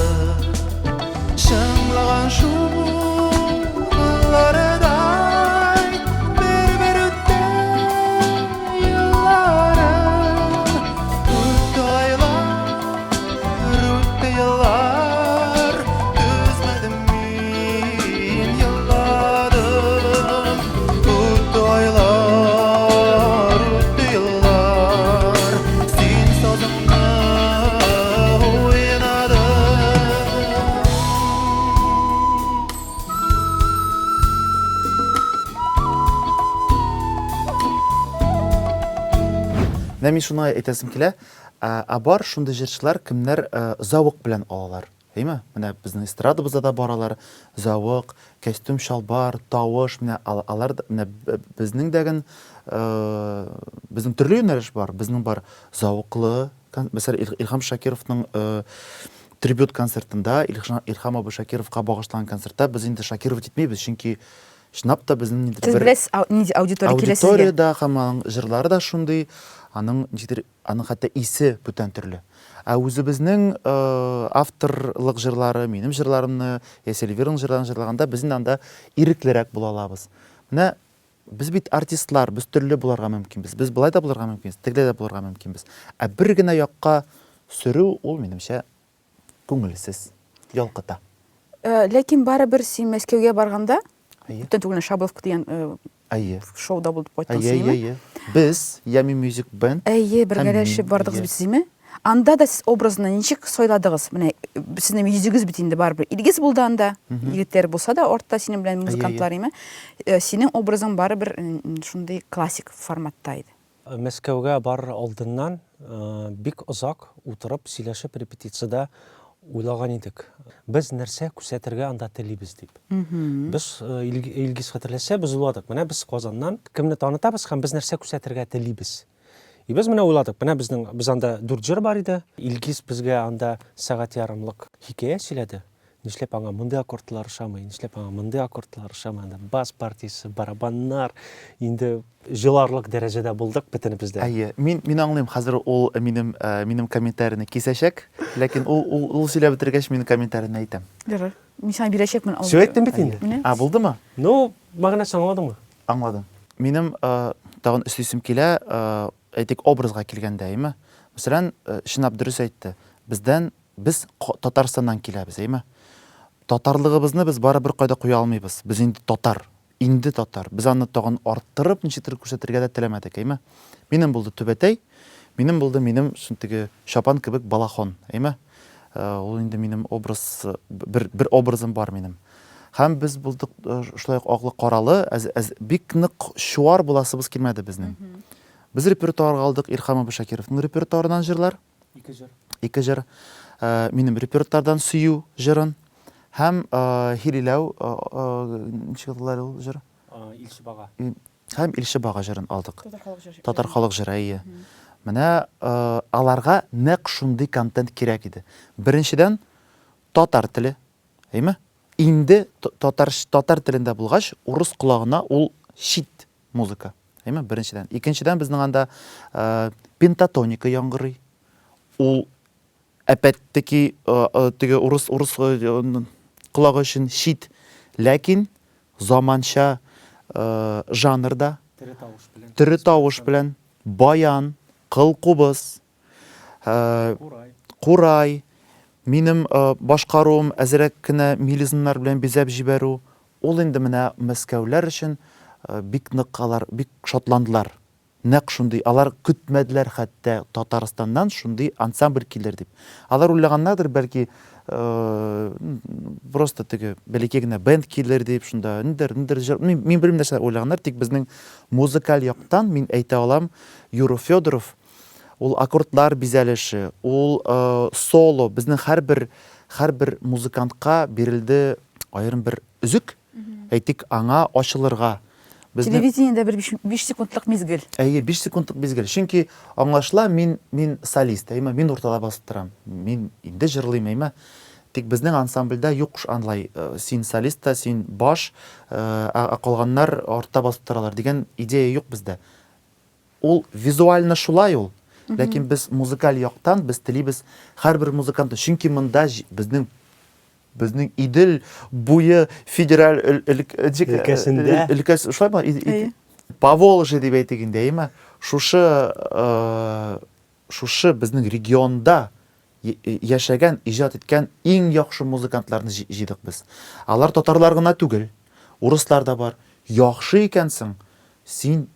чыңлаган шул кыллардай бер-бер үтте еллары, үтте айлар, үтте еллар, түзмәдем мин еладым. Үтте айлар, үтте еллар, син сазыңны уйнадың. Менә мин шуны әйтәсем килә, ә бар шундый җырчылар, кемнәр зәвык белән алалар. Әйме? Менә безнең эстрадабызда да бар алар, зәвык, костюм, чалбар, тавыш, менә алар менә безнең дәген безнең төрле юнәлеш бар. Безнең бар зәвыклы, мәсәлән, Илһам Шакировның трибют концертында, Илһам абый Шакировка багышланган концертта без инде шокировать итмибез, чөнки Чынлап та безнең ниндидер Сез бер беләсез, нинди аудитория килә сезгә. Аудитория дә һәм аның җырлары да шундый, аның ничектер, аның хәтта исе бүтән төрле. Ә үзебезнең авторлык җырлары, минем җырларымны, яисә Эльвираның җырларын җырлаганда без инде анда иреклерәк була алабыз. Менә без бит артистлар, без төрле буларга мөмкинбез. Без болай да булырга мөмкинбез, тегеләй дә булырга мөмкинбез. Ә бер генә якка сөрү ул, минемчә, күңелсез, ялкыта. Э, ләкин барыбер син Мәскәүгә барганда, Әйе. күптән түгел Шаболовка дигән э, Әйе. шоуда булып кайттың Әйе, син, әйе, әйе. Без Yummy Music Band. Әйе, һәм бергәләшеп мин, бардыгыз әйе. бит сез, Анда да сез образны ничек сайладыгыз? Менә э, сезнең йөзегез бит инде барыбер Илгиз булды анда. Егетләр булса да артта синең белән музыкантлар, име? Синең образың барыбер шундый классик форматта иде. Мәскәүгә барыр алдыннан бик озак утырып сөйләшеп репетициядә уйлаган идек. Без нәрсә күрсәтергә анда телибез дип. Без Илгиз хәтерләсә, без уйладык. Менә без Казаннан кемне танытабыз һәм без нәрсә күрсәтергә телибез. И без менә уйладык. Менә безнең без анда дүрт җыр бар иде. Илгиз безгә анда сәгать ярымлык хикәя сөйләде. Нишләп аңа мондый аккордлар ошамый, нишләп аңа мондый аккордлар ошамый, анда бас партиясе, барабаннар, инде җыларлык дәрәҗәдә булдык бөтенебез дә. Әйе, мин, мин аңлыйм, хәзер ул минем, э, минем комментарийны кисәчәк, ләкин ул, ул, ул сөйләп бетергәч, мин комментарийны әйтәм. Ярар. Мин сиңа бирәчәкмен. Все әйттем бит инде. Менә. А, булдымы? Ну, мәгънәсен аңладыңмы? Аңладым. Минем э, тагын өстисем килә, э, әйтик, образга килгәндә, әйеме? Мәсәлән, э, чынлап дөрес әйтте. Бездән Без Татарстаннан киләбез, әйме? Татарлыгыбызны без барыбер кайда куя алмыйбыз. Без инде татар, инде татар. Без аны тагын арттырып, ничектер күрсәтергә дә теләмәдек, әйме? Минем булды түбәтәй, минем булды минем теге чапан кебек балахон, әйме? Э, ул инде минем образ, бер, бер образым бар минем. Һәм без булдык э, шулай ук аклы-каралы, әз, әз, бик нык чуар буласыбыз килмәде безнең. Без репертуарга алдык Илһам абый Шакировның репертуарыннан җырлар. Ике җыр. Ике җыр. Э, минем репертуардан Сөю җырын һәм э, Хилиләү, э, ничек атала ул җыр? Илче бага. Һәм Илче бага җырын алдык. Татар халык җыры. Татар халык җыры, әйе. Менә аларга нәкъ шундый контент кирәк иде. Беренчедән, татар теле, әйме? Инде татар татар телендә булгач, урыс колагына ул чит музыка. Әйме, беренчедән. Икенчедән, безнең анда пентатоника яңгырый. Ул әпәттеки теге урыс урыс колагы өчен чит, ләкин заманча жанрда, тере тавыш белән, тере тавыш белән, баян, кыл кубыз, курай, курай, минем башкаруым әзрәк кенә мелизмнар белән бизәп җибәрү, ул инде менә мәскәүләр өчен бик нык алар бик шатландылар. Нәкъ шундый, алар көтмәделәр хәтта Татарстаннан шундый ансамбль килер дип. Алар уйлаганнардыр, бәлки, просто теге бәләкәй генә бенд килер дип, шунда ниндидер, ниндидер җыр. Мин, мин белмим нәрсә уйлаганнар, тик безнең музыкаль яктан мин әйтә алам, Юра Федоров, ул аккордлар бизәлеше, ул соло, безнең һәрбер, һәрбер музыкантка бирелде аерым бер өзек, әйтик, аңа ачылырга. Безнең... Телевидениедә бер 5 секундлык мизгел. Әйе, 5 секундлык мизгел. Чөнки аңлашыла, мин мин солист, әйме, мин уртада басып торам. Мин инде җырлыйм, әйме. Тик безнең ансамбльдә юк анлай, э, син солист та, син баш, э, ә калганнар артта басып торалар дигән идея юк бездә. Ул визуально шулай ул, ләкин без музыкаль яктан без телибез һәрбер музыкантны, чөнки монда безнең Безнең Идел буе федераль өлкәсендә өлкәсе шулаймы? Поволжье дип әйтик инде, әйеме? Шушы шушы безнең регионда яшәгән, иҗат иткән иң яхшы музыкантларны җыйдык без. Алар татарлар гына түгел, урыслар да бар. Яхшы икәнсең, син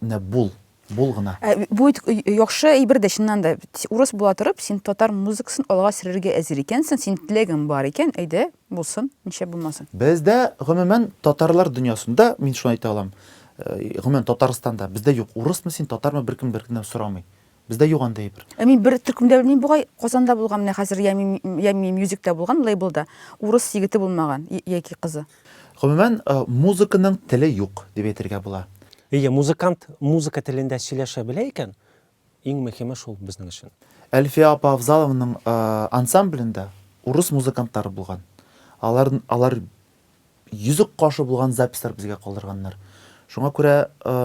Менә бул, бул гына. Ә, бу яхшы әйбер дә чыннан да. Урыс була торып, син татар музыкасын алга сөрергә әзер икәнсең, син теләгең бар икән, әйдә, булсын, нишләп булмасын. Бездә, гомумән, татарлар дөньясында, мин шуны әйтә алам, гомумән, Татарстанда бездә юк, урысмы син, татармы, беркем беркемнән сорамый. Бездә юк андый әйбер. Ә мин бер төркемдә белмим бугай, Казанда булган, менә хәзер Ями, Ями Мьюзикта булган лейблда, урыс егете булмаган, яки кызы. Гомумән, музыканың теле юк, дип әйтергә була. Әйе, музыкант музыка телендә сөйләшә белә икән, иң мөһиме шул безнең өчен. Әлфия апа Авзалованың ансамблендә урыс музыкантлары булган. Алар, алар йөзек кашы булган записьлар безгә калдырганнар. Шуңа күрә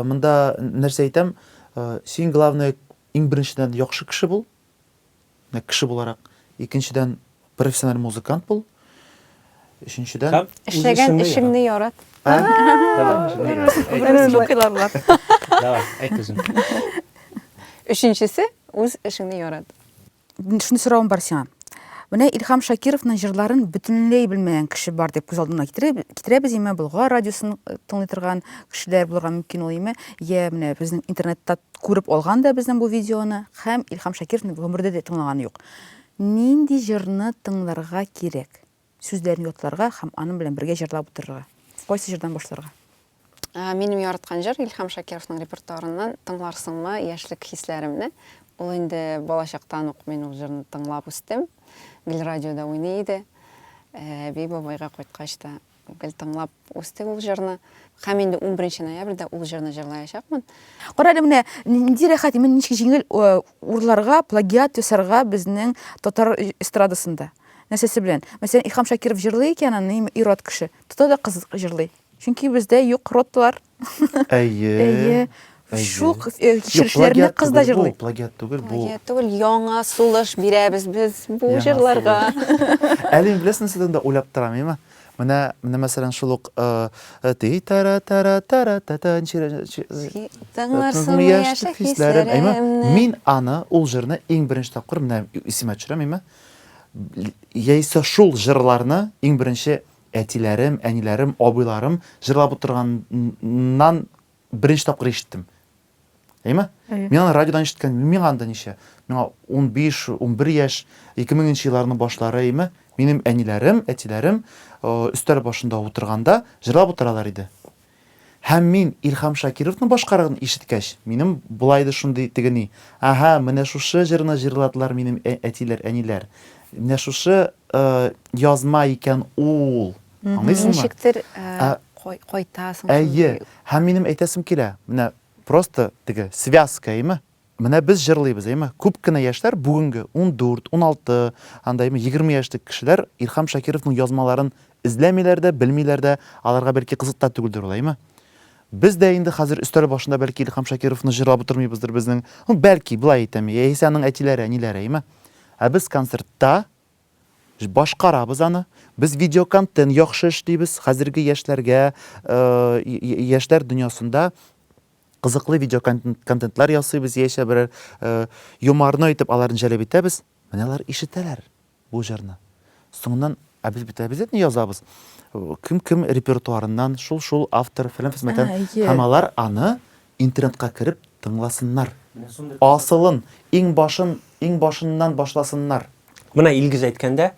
монда нәрсә әйтәм, син главное иң беренчедән яхшы кеше бул, менә кеше буларак, икенчедән профессиональ музыкант бул, өченчедән эшләгән эшеңне ярат. Давай, әйт үзең. Өченчесе, үз эшеңне ярат. Шундый соравым бар сиңа. Менә Илһам Шакировның җырларын бөтенләй белмәгән кеше бар дип күз алдына китерәбез, име, Болгар радиосын э, тыңлый торган кешеләр булырга мөмкин ул, име, я менә безнең интернетта күреп алган да безнең бу видеоны һәм Илһам Шакировны гомердә дә тыңлаганы юк. Нинди җырны тыңларга кирәк? Сүзләрен ятларга һәм аның белән бергә җырлап утырырга. Кайсы җырдан башларга? Минем яраткан җыр Илһам Шакировның репертуарыннан Тыңларсыңмы яшьлек хисләремне. Ул инде балачактан ук мин ул җырны тыңлап үстем. Гел радиода уйный иде. Әби бабайга кайткач та гел тыңлап үстек ул җырны. Һәм инде 11 ноябрьдә ул җырны җырлаячакмын. Кара әле менә нинди рәхәт, менә ничек җиңел урларга, плагиат ясарга безнең татар эстрадасында. Нәрсәсе белән? Мәсәлән, Илһам Шакиров җырлый икән, аны ир-ат кеше. Тота да кыз җырлый. Чөнки бездә юк ротлар. Әйе. Әйе. Шул э, кичерешләрне кыз да җырлый. Плагиат түгел бу. Плагиат түгел, яңа сулыш бирәбез без бу җырларга. Әле мин беләсең нәрсәдән дә уйлап торам, әйеме? Менә, менә мәсәлән, шул ук э, э, ти тара тара тара та та Тыңларсың яшьлек хисләрем. Әйеме? Мин аны, ул җырны иң беренче тапкыр менә исемә төшерәм, әйеме? Яисә шул җырларны иң беренче әтиләрем, әниләрем, абыйларым җырлап утырганнан беренче тапкыр ишеттем. Әйме? Мин аны радиодан ишеткән, миңа анда ничә? Миңа 15, 11 яшь, 2000 нче елларның башлары, әйме? Минем әниләрем, әтиләрем өстәл башында утырганда җырлап утыралар иде. Һәм мин Илһам Шакировның башкарганын ишеткәч, минем болай да шундый теге ни, Әһә, менә шушы җырны җырладылар минем әтиләр, әниләр. Менә шушы язма икән ул. Аңлыйсыңмы? Ничектер кайтасың. Әйе. Һәм минем әйтәсем килә, менә просто теге связка, әйеме? Менә без җырлыйбыз, әйеме? Күп кенә яшьләр бүгенге 14, 16, анда әйеме 20 яшьлек кешеләр Илһам Шакировның язмаларын эзләмиләр дә, белмиләр дә, аларга бәлки кызык та түгелдер ул, әйеме? Без дә инде хәзер өстәл башында бәлки Илһам Шакировны җырлап утырмыйбыздыр безнең. Ну, бәлки, болай әйтәм, яисә аның әтиләре, әниләре, әйме? Ә без концертта башкарабыз аны. Без видеоконтент яхшы эшлибез. Хәзерге яшьләргә, э, яшьләр дөньясында кызыклы видеоконтентлар ясыйбыз, яисә берәр э, юморной итеп аларны җәлеп итәбез. Менә алар ишетәләр. Бу җырны. Соңыннан, ә без бит обязательно язабыз. Кем кем репертуарыннан, шул шул автор, фәлән фәсмәтән. Һәм алар аны интернетка кереп тыңласыннар. Асылын, иң башын, иң башыннан башласыннар. Менә Илгиз әйткәндә,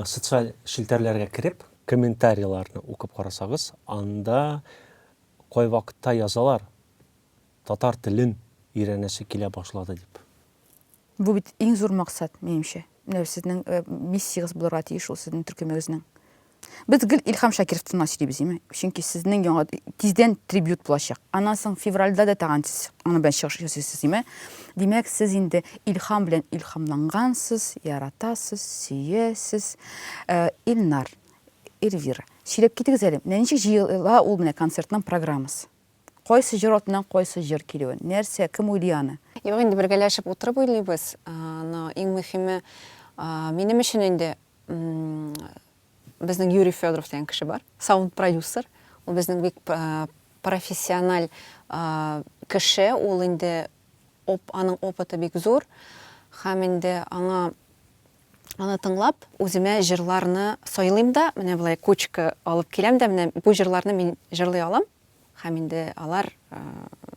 социаль челтәрләргә кереп, комментарийларны укып карасагыз, анда кайвакытта язалар, татар телен өйрәнәсе килә башлады дип. Бу бит иң зур максат, минемчә. Менә сезнең э, миссиягез булырга тиеш ул сезнең төркемегезнең. Без гел Илһам Шакиров турында сөйлибез, име? Чөнки сезнең яңа тиздән трибют булачак. Аннан соң февральдә дә тагын сез аның белән чыгыш ясыйсыз, име? Димәк, сез инде Илһам белән илһамлангансыз, яратасыз, сөясез. Э, Илнар, Эльвира, сөйләп китегез әле. Менә ничек җыела ул менә концертның программасы? Кайсы җыр артыннан кайсы җыр килүен, нәрсә, кем уйлый аны? Юк инде, бергәләшеп утырып уйлыйбыз. Но иң мөһиме, минем өчен инде безнең Юрий Федоров дигән кеше бар, саунд-продюсер. Ул безнең бик профессиональ кеше, ул инде аның опыты бик зур. Һәм инде аңа аны тыңлап, үземә җырларны сайлыйм да, менә болай кучка алып киләм дә, менә бу җырларны мин җырлый алам. Һәм инде алар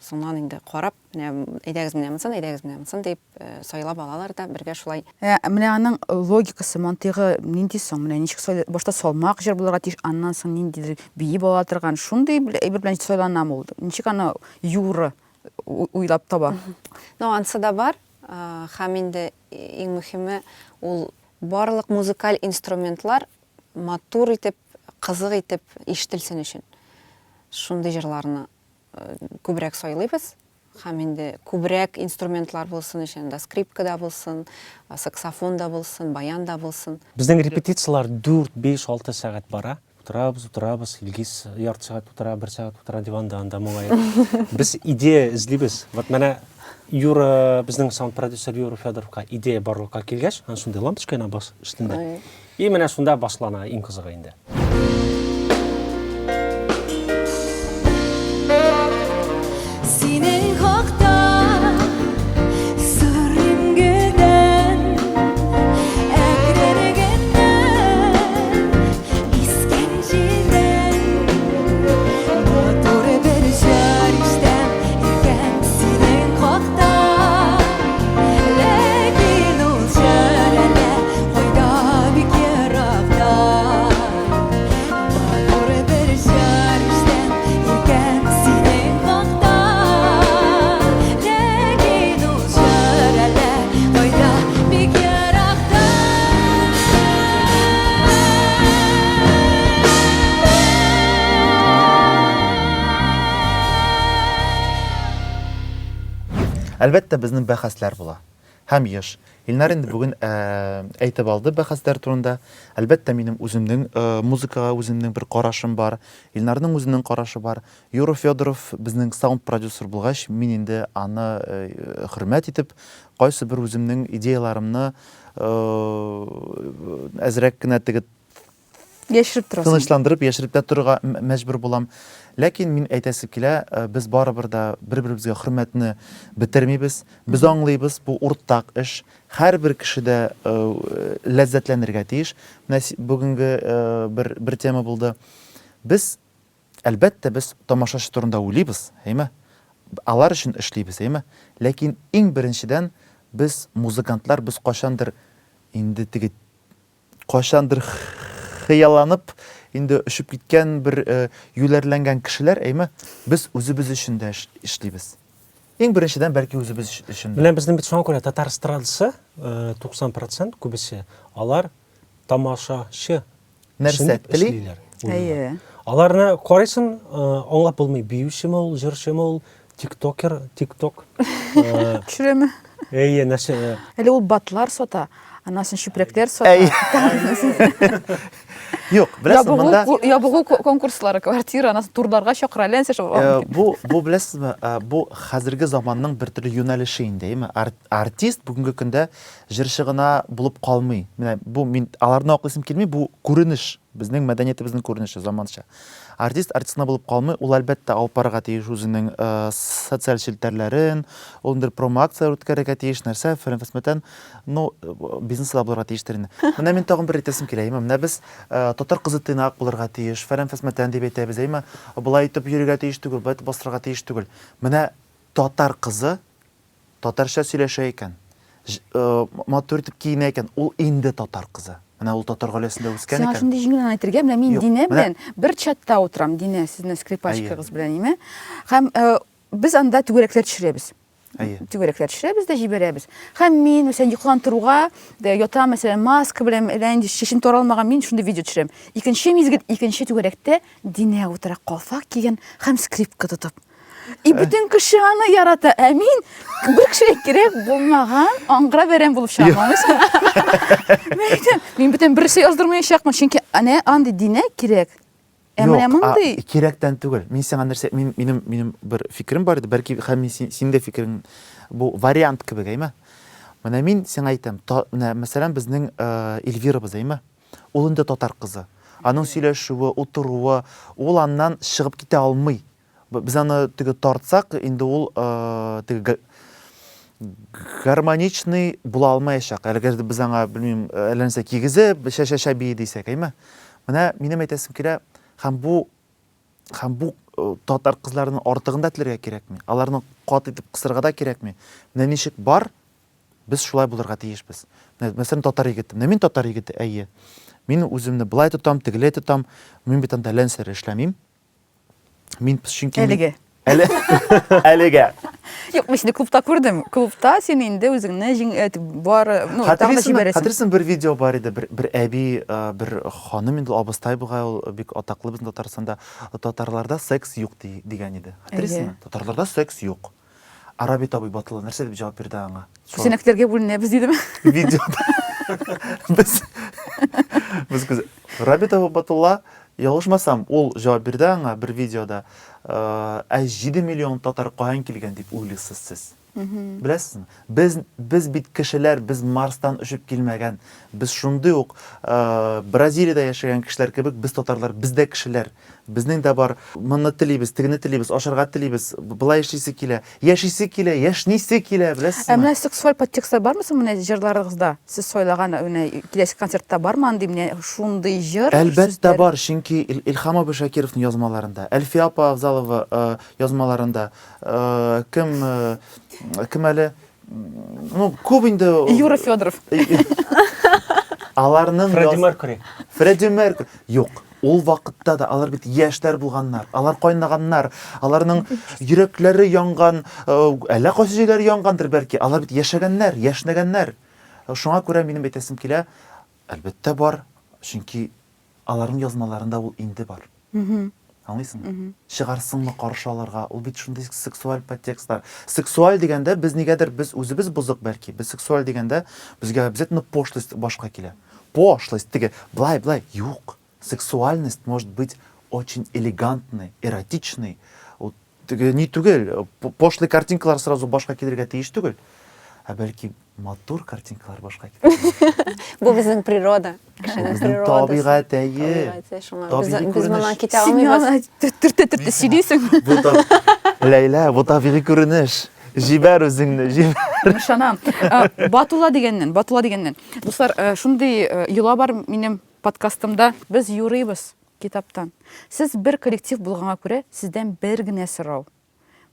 соңыннан инде карап, менә әйдәгез менә монысын, әйдәгез менә монысын дип сайлап алалар да бергә шулай. Ә менә аның логикасы, мантыйгы нинди соң? Менә ничек сайлый? Башта салмак җыр булырга тиеш, аннан соң ниндидер биеп ала торган шундый әйбер белән сайланамы ул? Ничек аны Юра уйлап таба? Ну, ансы да бар. Һәм инде иң мөһиме, ул барлык музыкаль инструментлар матур итеп, кызык итеп ишетелсен өчен шундый җырларны күбрәк сайлыйбыз. Һәм инде күбрәк инструментлар булсын өчен, анда скрипка да булсын, саксофон да булсын, баян да булсын. Безнең репетицияләр 4, 5, 6 сәгать бара. Утырабыз, утырабыз, Илгиз ярты сәгать утыра, бер сәгать утыра диванда анда моңаеп. Без идея эзлибез. Вот менә Юра, безнең саунд-продюсер Юра Федоровка идея барлыкка килгәч, ана шундый лампочка яна баш өстендә. И менә шунда башлана иң кызыгы инде. Синең хакта сорыйм гелдән, әкрен генә искән җилдән. Матур бер җыр ишетәм икән синең хакта. Ләкин ул җыр әллә кайда бик еракта. Матур бер җыр ишетәм икән синең хакта. Ләкин ул җыр әллә кайда бик еракта. Әлбәттә, безнең бәхәсләр була. Һәм еш. Илнар инде бүген әйтеп алды бәхәсләр турында. Әлбәттә, минем үземнең музыкага үземнең бер карашым бар. Илнарның үзенең карашы бар. Юра Федоров безнең саунд-продюсер булгач, мин инде аны хөрмәт итеп, кайсы бер үземнең идеяларымны әзрәк кенә теге Яшереп торасың. Тынычландырып, яшереп тә торырга мәҗбүр булам. Ләкин мин әйтәсе килә, без барыбер да бер-беребезгә хөрмәтне бетермибез. Без аңлыйбыз, бу уртак эш. Һәрбер кеше дә ләззәтләнергә тиеш. Менә бүгенге бер, бер тема булды. Без, әлбәттә, без тамашачы турында уйлыйбыз, әйме? Алар өчен эшлибез, әйме? Ләкин иң беренчедән без музыкантлар, без кайчандыр инде теге кайчандыр хыялланып, инде очып киткән бер э, юләрләнгән кешеләр, әйме, без үзебез өчен дә эшлибез. Иң беренчедән бәлки үзебез өчен дә. Менә безнең бит шуңа күрә татар эстрадасы 90% э, күбесе алар тамашачы нәрсә тели? Әйе. Аларны карыйсың, э, аңлап булмый, биючеме ул, җырчымы ул, тиктокер, тикток. Э, Төшерәме? Әйе, нәрсә. Э. Әле ул батлар сата, аннан соң чүпрәкләр сата. Юк, беләсезме, монда ябыгу конкурслары, квартира, анасы турларга чакыра, әллә нәрсә шул. Э, бу бу беләсезме, э, бу хәзерге заманның бер төрле юнәлеше инде, әйеме? Артист бүгенге көндә җырчы гына булып калмый. Менә бу мин аларны аклыйсым килми, бу күренеш, безнең мәдәниятебезнең күренеше заманча. Артист артист кына булып калмый, ул әлбәттә алып барырга тиеш үзенең э, социаль челтәрләрен, ул инде промо-акцияләр үткәрергә тиеш, нәрсә, фәлән фәсмәтән, ну, э, бизнесы да булырга тиештер инде. Менә мин тагын бер әйтәсем килә, әйме, менә без э, татар кызы тыйнак булырга тиеш, фәлән фәсмәтән дип әйтәбез, әйме, болай итеп йөрергә тиеш түгел, болай итеп бастырырга тиеш түгел. Менә татар кызы Татарча сөйләшә икән, матур итеп киенә икән, ул инде татар кызы. Менә ул татар гаиләсендә үскән икән. Сиңа шундый җиңел аны әйтергә, менә мин Динә белән бер чатта утырам, Динә, сезнең скрипачкагыз белән, име? Һәм без анда түгәрәкләр төшерәбез. Әйе. Түгәрәкләр төшерәбез дә җибәрәбез. Һәм мин, мәсәлән, йокыдан торуга ятам, мәсәлән, маска белән, әллә нинди чәчем таралмаган, мин шундый видео төшерәм. Икенче мизгел, икенче түгәрәктә Динә утыра, калфак кигән һәм скрипка тотып. И бөтен кеше аны ярата. Ә мин бер кешегә кирәк булмаган аңгыра бәрән булып чыгам. Мин әйтәм, мин бөтен берсе яздырмаячакмын, чөнки әнә андый динә кирәк. Ә менә мондый кирәктән түгел. Мин сиңа нәрсә, мин минем минем бер фикерем бар иде, бәлки һәм мин синең дә фикерең бу вариант кебек, әйме? Менә мин сиңа әйтәм, менә мәсәлән безнең Эльвирабыз, әйме? Ул инде татар кызы. Аның сөйләшүе, утыруы, ул аннан чыгып китә алмый. Без аны теге тартсак, инде ул теге гармоничный була алмаячак. Әгәр дә без аңа, белмим, әллә нәрсә кигезеп, чә-чә-чә бии дисәк, әйме? Менә минем әйтәсем килә, һәм бу һәм бу татар кызларының артыгын да теләргә кирәкми. Аларны каты итеп кысырга да кирәкми. Менә ничек бар, без шулай булырга тиешбез. Менә, мәсәлән, татар егете. Менә мин татар егете, әйе. Мин үземне болай тотам, тегеләй тотам. Мин бит анда әллә нәрсәләр эшләмим. Мин чөнки Әлегә. Әле әлегә. Юк, мин сине клубта күрдем. Клубта син инде үзеңне җиң э, бар, ну, тагын да җибәрәсең. Хәтерлисең, бер видео бар иде, бер бер әби, э, бер ханым инде абыстай бугай ул бик атаклы безнең Татарстанда. Татарларда секс юк дигән иде. Хәтерлисеңме? Татарларда секс юк. Арабит абый Батулла нәрсә дип җавап бирде аңа? Күзәнәкләргә бүленәбез дидеме? Видеода. Без без күз Рабит абый Батулла ялгышмасам, ул җавап бирде аңа бер видеода. Э, ә 7 миллион татар каян килгән дип уйлыйсыз сез? Беләсезме? Без без бит кешеләр, без Марстан очып килмәгән. Без шундый ук э, Бразилиядә яшәгән кешеләр кебек, без татарлар, без дә кешеләр. Безнең дә бар, моны телибез, тегене телибез, ашарга телибез, болай яшисе килә. Яшисе килә, яшнисе килә, беләсезме? Ә менә сексуаль подтекстлар бармы соң менә җырларыгызда? Сез сайлаган менә киләсе концертта бармы андый менә шундый җыр? Әлбәттә бар, чөнки Илһам абый Шакировның язмаларында, Әлфия апа Авзалова язмаларында, кем, кем әле, Ну, күп инде. Юра Федоров. Аларның Фредди Меркьюри. Фредди Меркьюри. Юк. Ул вакытта да алар бит яшьләр булганнар. Алар кайнаганнар. Аларның йөрәкләре янган, э, әллә кайсы җирләре янгандыр бәлки. Алар бит яшәгәннәр, яшьнәгәннәр. Шуңа күрә минем әйтәсем килә, әлбәттә бар, чөнки Аларның язмаларында ул инде бар. Аңлыйсыңмы? Чыгарсыңмы каршы аларга? Ул бит шундый сексуаль подтекстлар. Сексуаль дигәндә без нигәдер без үзебез бозык бәлки. Без сексуаль дигәндә безгә обязательно пошлость башка килә. Пошлость теге былай былай юк. Сексуальность может быть очень элегантный, эротичный. Ул теге ни түгел, пошлый картинкалар сразу башка килергә тиеш түгел. Ә бәлки матур картинкалар башка килергә. Бу безнең природа. Кешенең Безнең табигать, әйе. Табигый күренеш. Без моннан китә алмыйбыз. Төртә-төртә сөйлисең. Бу Ләйлә, бу табигый күренеш. Җибәр үзеңне, җибәр. Ышанам. Батулла дигәннән, Батулла дигәннән. Дуслар, шундый йола бар минем подкастымда. Без юрыйбыз китаптан. Сез бер коллектив булганга күрә, сездән бер генә сорау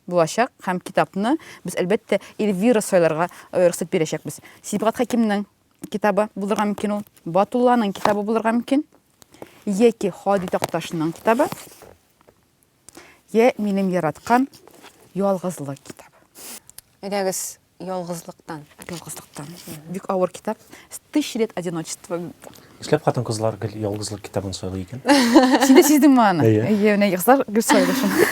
булачак һәм китапны без, әлбәттә, Эльвира сайларга рөхсәт бирәчәкбез. Сибгат Хәкимнең китабы булырга мөмкин ул, Батулланың китабы булырга мөмкин, яки Һади Такташның китабы, я минем яраткан Ялгызлык китабы. Әйдәгез, Ялгызлыктан. Ялгызлыктан. Бик авыр китап. Тысяча лет одиночества. Нишләп хатын-кызлар гел ялгызлык китабын сайлый икән? Син дә сиздеңме аны? Әйе. Әйе, менә кызлар гел сайлый шуны.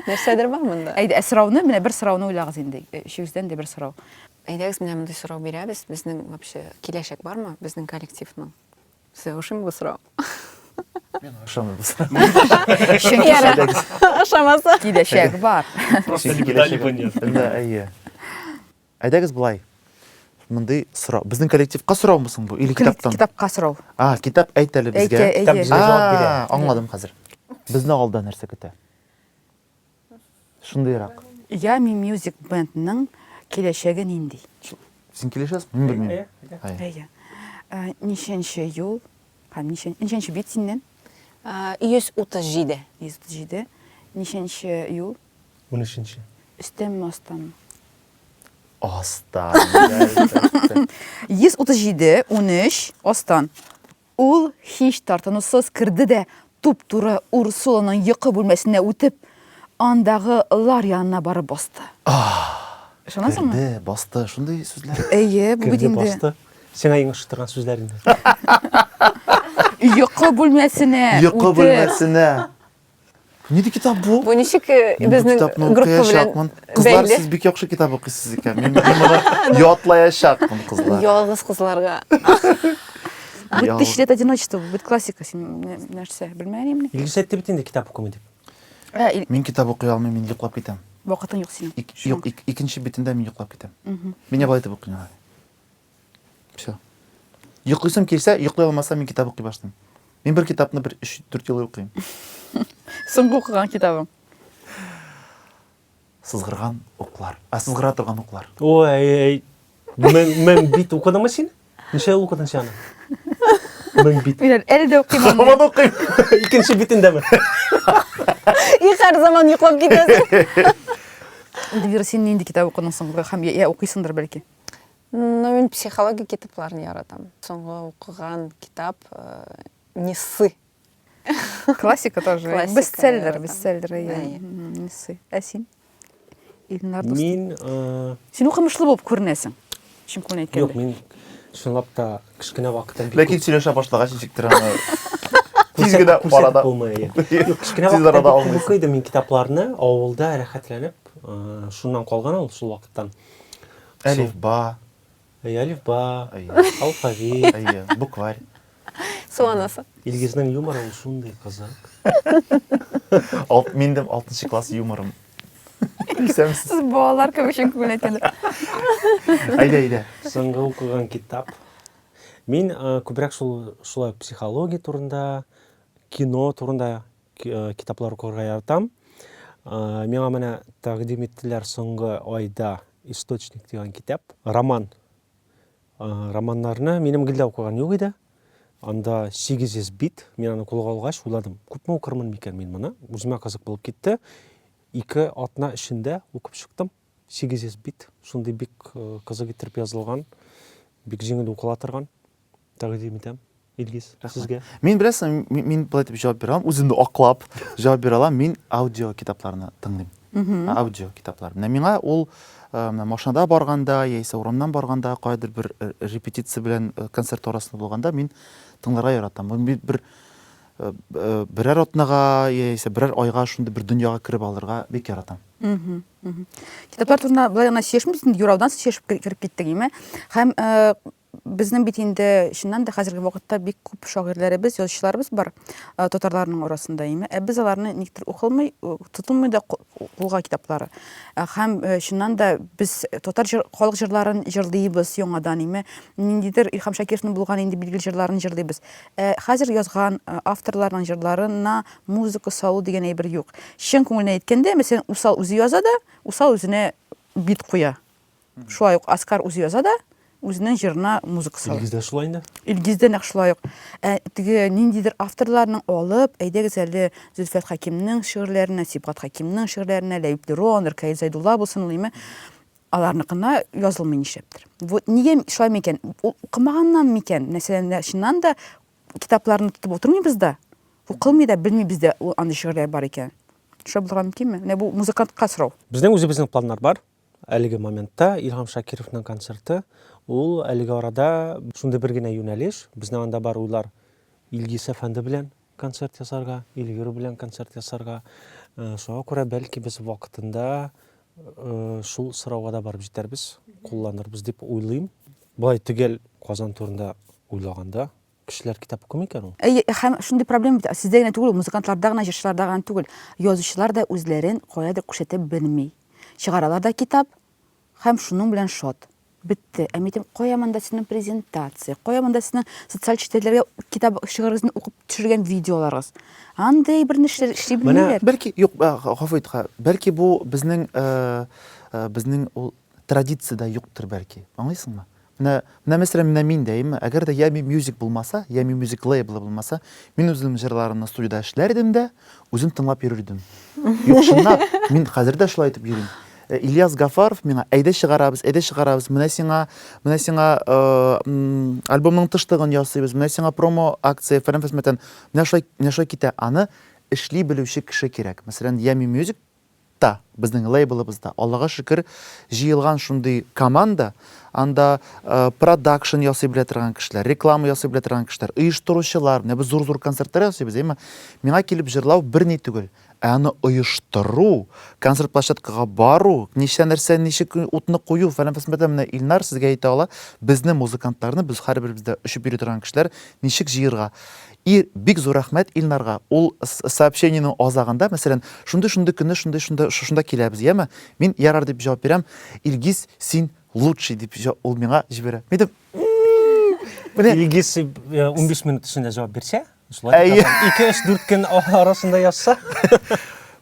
Нәрсәдер бар монда. Әйдә, ә сорауны, менә бер сорауны уйлагыз инде. Өчегездән дә бер сорау. Әйдәгез, менә мондый сорау бирәбез. Безнең вообще киләчәк бармы? Безнең коллективның? Сезгә ошыймы бу сорау? Миңа ошамый бу сорау. Чөнки Ярар. Ошамаса. Киләчәк бар. Просто либо да, либо нет. Да, әйе. Әйдәгез болай. Мондый сорау. Безнең коллективка сораумы соң бу? Или китаптан? Китапка сорау. А, китап әйт әле безгә. Әйтә, Китап әйе. безгә җавап бирә. А, аңладым хәзер. Безне алда нәрсә көтә? Шундыйрак. Yummy Music Band-ның киләчәге нинди? Син килешәсеңме? Мин белмим. Әйе, әйе. Әйе. Әйе. Э, Ничәнче юл һәм ничәнче бит синнән? 137. 137. Ничәнче юл? 13. Өстәнме, астанмы? Астан. Әлбәттә. 137, 13, астан. Ул һич тартынусыз керде дә туп-туры Урсуланың йокы бүлмәсенә үтеп, андагы лар янына барып басты. Ышанасыңмы? Керде, басты, шундый сүзләр. Әйе, бу бит Керде, инде. басты. Сиңа иң ошый торган сүзләр инде. Йокы бүлмәсенә Йокы үтеп. бүлмәсенә. Нинди китап бу? Бу ничек э, Мин бу безнең китапны группа белән укыячакмын. Кызлар, бәйле? сез бик яхшы китап укыйсыз икән. Мин мин моны ятлаячакмын, кызлар. Ялгыз кызларга. Бу Ялгыз. Тысяча лет одиночества, бу бит классика, син нәрсә, белмәгән идеңмени? Илгиз әйтте бит инде китап укымый дип. Ә, ил- Мин китап укый алмыйм, мин йоклап китәм. Вакытың юк синең. Ик, юк, ик, икенче битендә мин йоклап китәм. Мин ябай итеп укыйм. Все. Йоклыйсым килсә, йоклый алмасам, мин китап укый башлыйм. Мин бер китапны бер 3-4 ел укыйм. Соңгы укыган китабың. Сызгырган уклар. А сызгыра торган уклар. Ой, әй, әй. Мен, мен бит укыдыңмы син? Ничә ел укыдың син аны? Мен бит. Мин әле дә укыйм аны. Һаман укыйм. Икенче битендәме? И һәр заман йоклап китәсең. Эльвира, син нинди китап укыдың соңгы һәм я укыйсыңдыр бәлки? Ну, мин психология китапларын яратам. Соңгы укыган китап э, Не ссы. Классика тоже. Классика, Бестселлер, яратам. бестселлер, әйе. Әйе. Не ссы. Ә син? Илнар дустым. Мин э, Син укымышлы булып күренәсең. Чын күңелдән әйткәндә. юк, мин чынлап та кечкенә вакыттан бик Ләкин сөйләшә башлагач ничектер аны тиз генә күрсәтеп арада. булмый. әйе. Юк, кечкенә Тиз вакыттан арада бик күп алмыйсың. укый идем мин китапларны авылда рәхәтләнеп, э, шуннан калган ул шул вакыттан. Әлифба. Әй, әлифба, Әйе. алфавит. Әйе, букварь. Су анасы. Илгизнең юморы ул шундый кызык. Алт, минем алтынчы класс юморым. Исәнмесез. Сез балалар кебек чын күңелдән әйткәндә. Әйдә, әйдә. Соңгы укыган китап. Мин э, күбрәк шул шулай психология турында, кино турында Э, китаплар укырга яратам. Э, миңа менә тәкъдим иттеләр соңгы айда Источник дигән китап, роман. Э, романнарны минем гел дә укыган юк иде. Анда 800 бит. Мин аны кулга алгач уйладым, күпме укырмын микән мин моны? Үземә кызык булып китте. Ике атна эчендә укып чыктым. 800 бит. Шундый бик кызык итеп язылган, бик җиңел укыла торган. Тәкъдим итәм. Илгиз, сезгә. Мин беләсең, мин, мин былай дип җавап бирә алам, үземне аклап җавап бирә алам. Мин аудио китапларны тыңлыйм. Аудио китаплар. Менә миңа ул э, менә машинада барганда яисә урамнан барганда, каядыр бер э, репетиция белән э, концерт арасында булганда мин тыңларга яратам. Бу бит бер берәр атнага яисә берәр айга шундый бер дөньяга кереп алырга бик яратам. Китаплар турында былай гына сөйләшмибез инде, юраудан сөйләшеп кереп киттек, име? Һәм Безнең бит инде чыннан да хәзерге вакытта бик күп шагыйрьләребез, язучыларыбыз бар э, татарларның арасында, име. Ә без аларны никтер укылмый, э, тотылмый да кулга китаплары. Э, һәм чыннан да без татар җыр, халык җырларын җырлыйбыз яңадан, име. Ниндидер Илһам Шакировның булган инде билгеле җырларын җырлыйбыз. Ә хәзер язган авторларның җырларына музыка салу дигән әйбер юк. Чын күңелдән әйткәндә, мәсәлән, Усал үзе яза да, Усал үзенә бит куя. Шулай ук Оскар үзе яза да, үзенең җырына музыка сала. Илгиз дә шулай инде. Илгиз дә нәкъ шулай ук. Ә теге ниндидер авторларның алып, әйдәгез әле Зөлфәт Хәкимнең шигырьләренә, Сибгат Хәкимнең шигырьләренә, Ләбиб Лерон, Ркаил Зәйдулла булсын ул име, аларныкына язылмый нишләптер. Вот нигә шулай микән? Ул укымаганнан микән? Мәсәлән, чыннан да китапларны тотып утырмыйбыз да, укылмый да, белмибез дә ул андый шигырьләр бар икән. Шулай булырга мөмкинме? Менә бу музыкантка сорау. Безнең үзебезнең планнар бар. Әлеге моментта Илһам Шакировның концерты, ул әлеге арада шундый бер генә юнәлеш, безнең анда бар уйлар Илгиз әфәнде белән концерт ясарга, Эльвира белән концерт ясарга. Э, шуңа күрә бәлки без вакытында э, шул сорауга да барып җитәрбез, кулланырбыз дип уйлыйм. Болай төгәл Казан турында уйлаганда, Кешеләр китап укымый икән ул. Әйе, һәм шундый проблема бит, сездә генә түгел, музыкантларда гына, җырчыларда гына түгел. Язучылар да үзләрен каядыр күрсәтә белми. Чыгаралар да китап һәм шуның белән шат. Бетте. Ә мин әйтәм, кая монда сезнең презентация, кая монда сезнең социаль челтәрләргә китап шигырегезне укып төшергән видеоларыгыз. Андый бер нәрсә эшли белмиләр. Бәлки, юк, гафу ит, бәлки бу безнең безнең ул традициядә юктыр бәлки. Аңлыйсыңмы? Менә, менә мәсәлән, менә мин дә, әйеме, әгәр дә Yummy Music булмаса, Yummy Music лейблы булмаса, мин үземнең җырларымны студиядә эшләр идем дә, үзем тыңлап йөрер идем. Юк, чынлап, мин хәзер дә шулай итеп йөрим. Э, Ильяс Гафаров миңа, әйдә чыгарабыз, әйдә чыгарабыз, менә сиңа, менә сиңа э, альбомның тышлыгын ясыйбыз, менә сиңа промо акция, фәлән фәсмәтән. Менә шулай, менә шулай китә. Аны эшли белүче кеше кирәк. Мәсәлән, Yummy Music та, безнең лейблыбызда, Аллага шөкер, җыелган шундый команда, анда э, продакшн ясый белә торган кешеләр, реклама ясый белә торган кешеләр, оештыручылар, менә без зур-зур концертлар ясыйбыз, әйме? Миңа килеп җырлау берни түгел, ә аны оештыру, концерт площадкага бару, ничә нәрсә, ничек утны кую, фәлән фәсмәтә, менә Илнар сезгә әйтә ала, безне музыкантларны, без һәрберебез дә очып йөри торган кешеләр, ничек җыерга. И бик зур рәхмәт Илнарга. Ул сообщениенең азагында, мәсәлән, шундый-шундый көнне шундый-шунда шушында киләбез, яме? Мин ярар дип җавап бирәм. Илгиз, син лучший дип ул миңа җибәрә. Мин әйтәм, Менә Илгиз 15 минут эчендә җавап бирсә, шулай дип 2, 3, 4 көн арасында язса.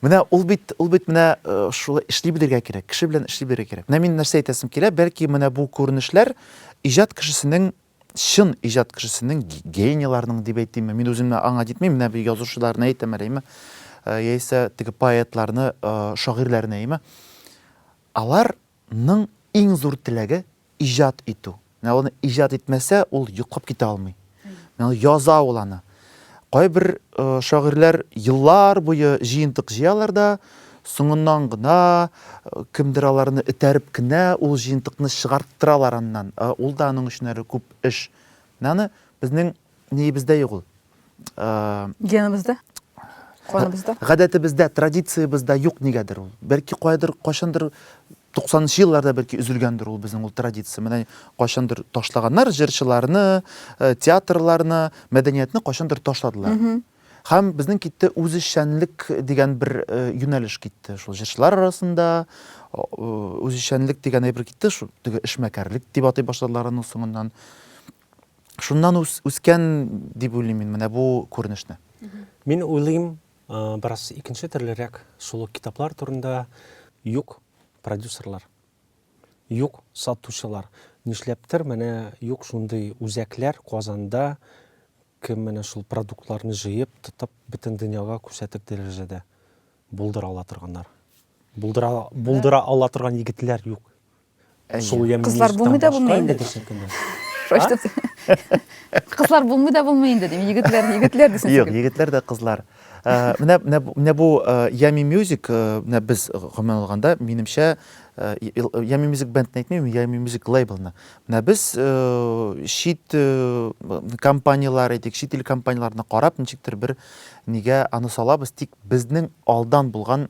Менә ул бит, ул бит менә шулай эшли белергә кирәк, кеше белән эшли белергә кирәк. Менә мин нәрсә әйтәсем килә, бәлки менә бу күренешләр иҗат кешесенең чын иҗат кешесенең генийларның дип әйтимме, мин үземне аңа дитмим, менә бер язучыларны әйтәм әле, әйме, э, яисә теге поэтларны, э, шагыйрьләрне, әйме. Аларның иң зур теләге иҗат итү. Менә аны иҗат итмәсә, ул йоклап китә алмый. Менә яза ул аны. Кайбер э, шагыйрьләр еллар буе җыентык җыялар да, соңыннан гына э, кемдер аларны этәреп кенә ул җыентыкны чыгарттыралар аннан. Э, ул да аның өчен әле күп эш. Менә аны безнең ниебездә юк ул. Геныбызда? Каныбызда? Гадәтебездә, традициябездә юк нигәдер ул. Бәлки каядыр, кайчандыр 90 нчы елларда бәлки өзелгәндер ул безнең ул традиция. Менә кайчандыр ташлаганнар җырчыларны, э, театрларны, мәдәниятне кайчандыр ташладылар. Һәм безнең китте үзешчәнлек дигән бер э, юнәлеш китте. Шул җырчылар арасында э, үзешчәнлек дигән әйбер китте, шул теге эшмәкәрлек дип атый башладылар аны соңыннан. Шуннан үскән дип уйлыйм мин менә бу күренешне. Мин уйлыйм, Бераз икенче төрлерәк шул ук китаплар турында юк продюсерлар, юк сатучылар. Нишләптер менә юк шундый үзәкләр Казанда, кем менә шул продуктларны җыеп, тотып, бөтен дөньяга күрсәтер дәрәҗәдә булдыра ала торганнар. Булдыра, булдыра ала торган егетләр юк. Шул Кызлар булмый да булмый инде. Кызлар булмый да булмый инде дим. Егетләр, егетләр дисең. Юк, егетләр дә кызлар. Э, менә менә менә бу э, Yummy Music, э, менә без гомумән алганда, минемчә, Yummy Music Band-ны әйтмим, Yummy Music лейблны. Менә без чит компанияләр әйтик, чит ил компанияләренә карап, ничектер бер нигә аны салабыз, тик безнең алдан булган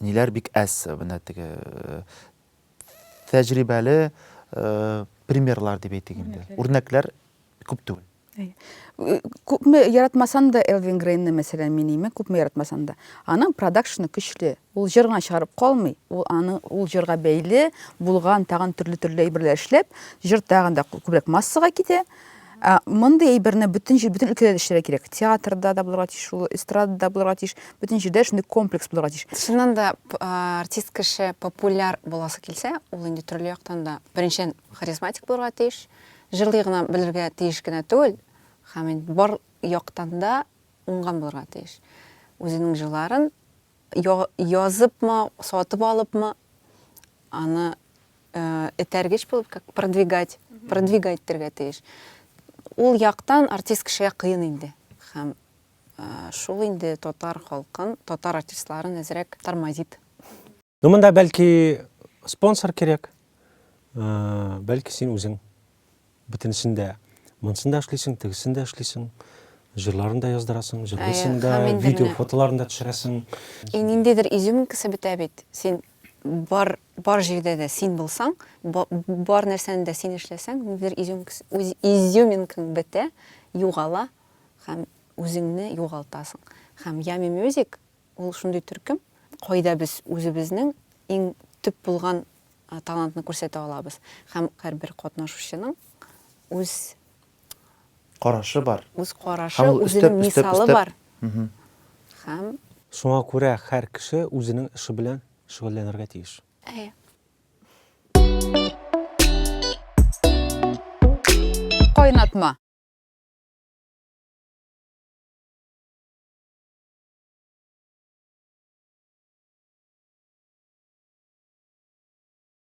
ниләр бик әз, менә теге тәҗрибәле примерлар дип әйтик инде. Үрнәкләр күп түгел. Күпме яратмасам да Элвин Грейны, мәсәлән, мин име, күпме яратмасам да, аның продакшны көчле. Ул җыр гына чыгарып калмый, ул аның ул җырга бәйле булган тагын төрле-төрле әйберләр эшләп, җыр тагын да күбрәк массага китә. Ә мондый әйберне бөтен җир, бөтен өлкәдә дә эшләргә кирәк. Театрда да булырга тиеш шул, эстрадада да булырга тиеш, бөтен җирдә шундый комплекс булырга тиеш. Чыннан да, артист кеше популяр буласы килсә, ул инде төрле яктан да, беренчедән, харизматик булырга тиеш, җырлый гына белергә тиеш кенә түгел, һәм инде бар яктан да уңган булырга тиеш. Үзенең җырларын языпмы, сатып алыпмы, аны этәргеч булып, как продвигать, продвигать итәргә тиеш. Ул яктан артист кешегә кыен инде. Һәм шул инде татар халкын, татар артистларын әзрәк тормозит. Ну, монда бәлки спонсор кирәк, бәлки син үзең Бөтенесен дә, монысын да эшлисең, тегесен дә эшлисең, җырларын да яздырасың, җырлыйсың да, видео, фотоларын да төшерәсең. И ниндидер изюминкасы бетә бит. Син бар бар җирдә дә син булсаң, бар нәрсәне дә син эшләсәң, ниндидер изюминкасы, үз изюминкаң бетә. югала һәм үзеңне югалтасың. Һәм Yummy Music ул шундый төркем, кайда без үзебезнең иң төп булган талантны күрсәтә алабыз. Һәм һәрбер катнашучының үз карашы бар. Үз карашы, үзенең мисалы бар. Һәм Шуңа күрә һәр кеше үзенең эше белән шөгыльләнергә тиеш. Әйе. Кайнатма.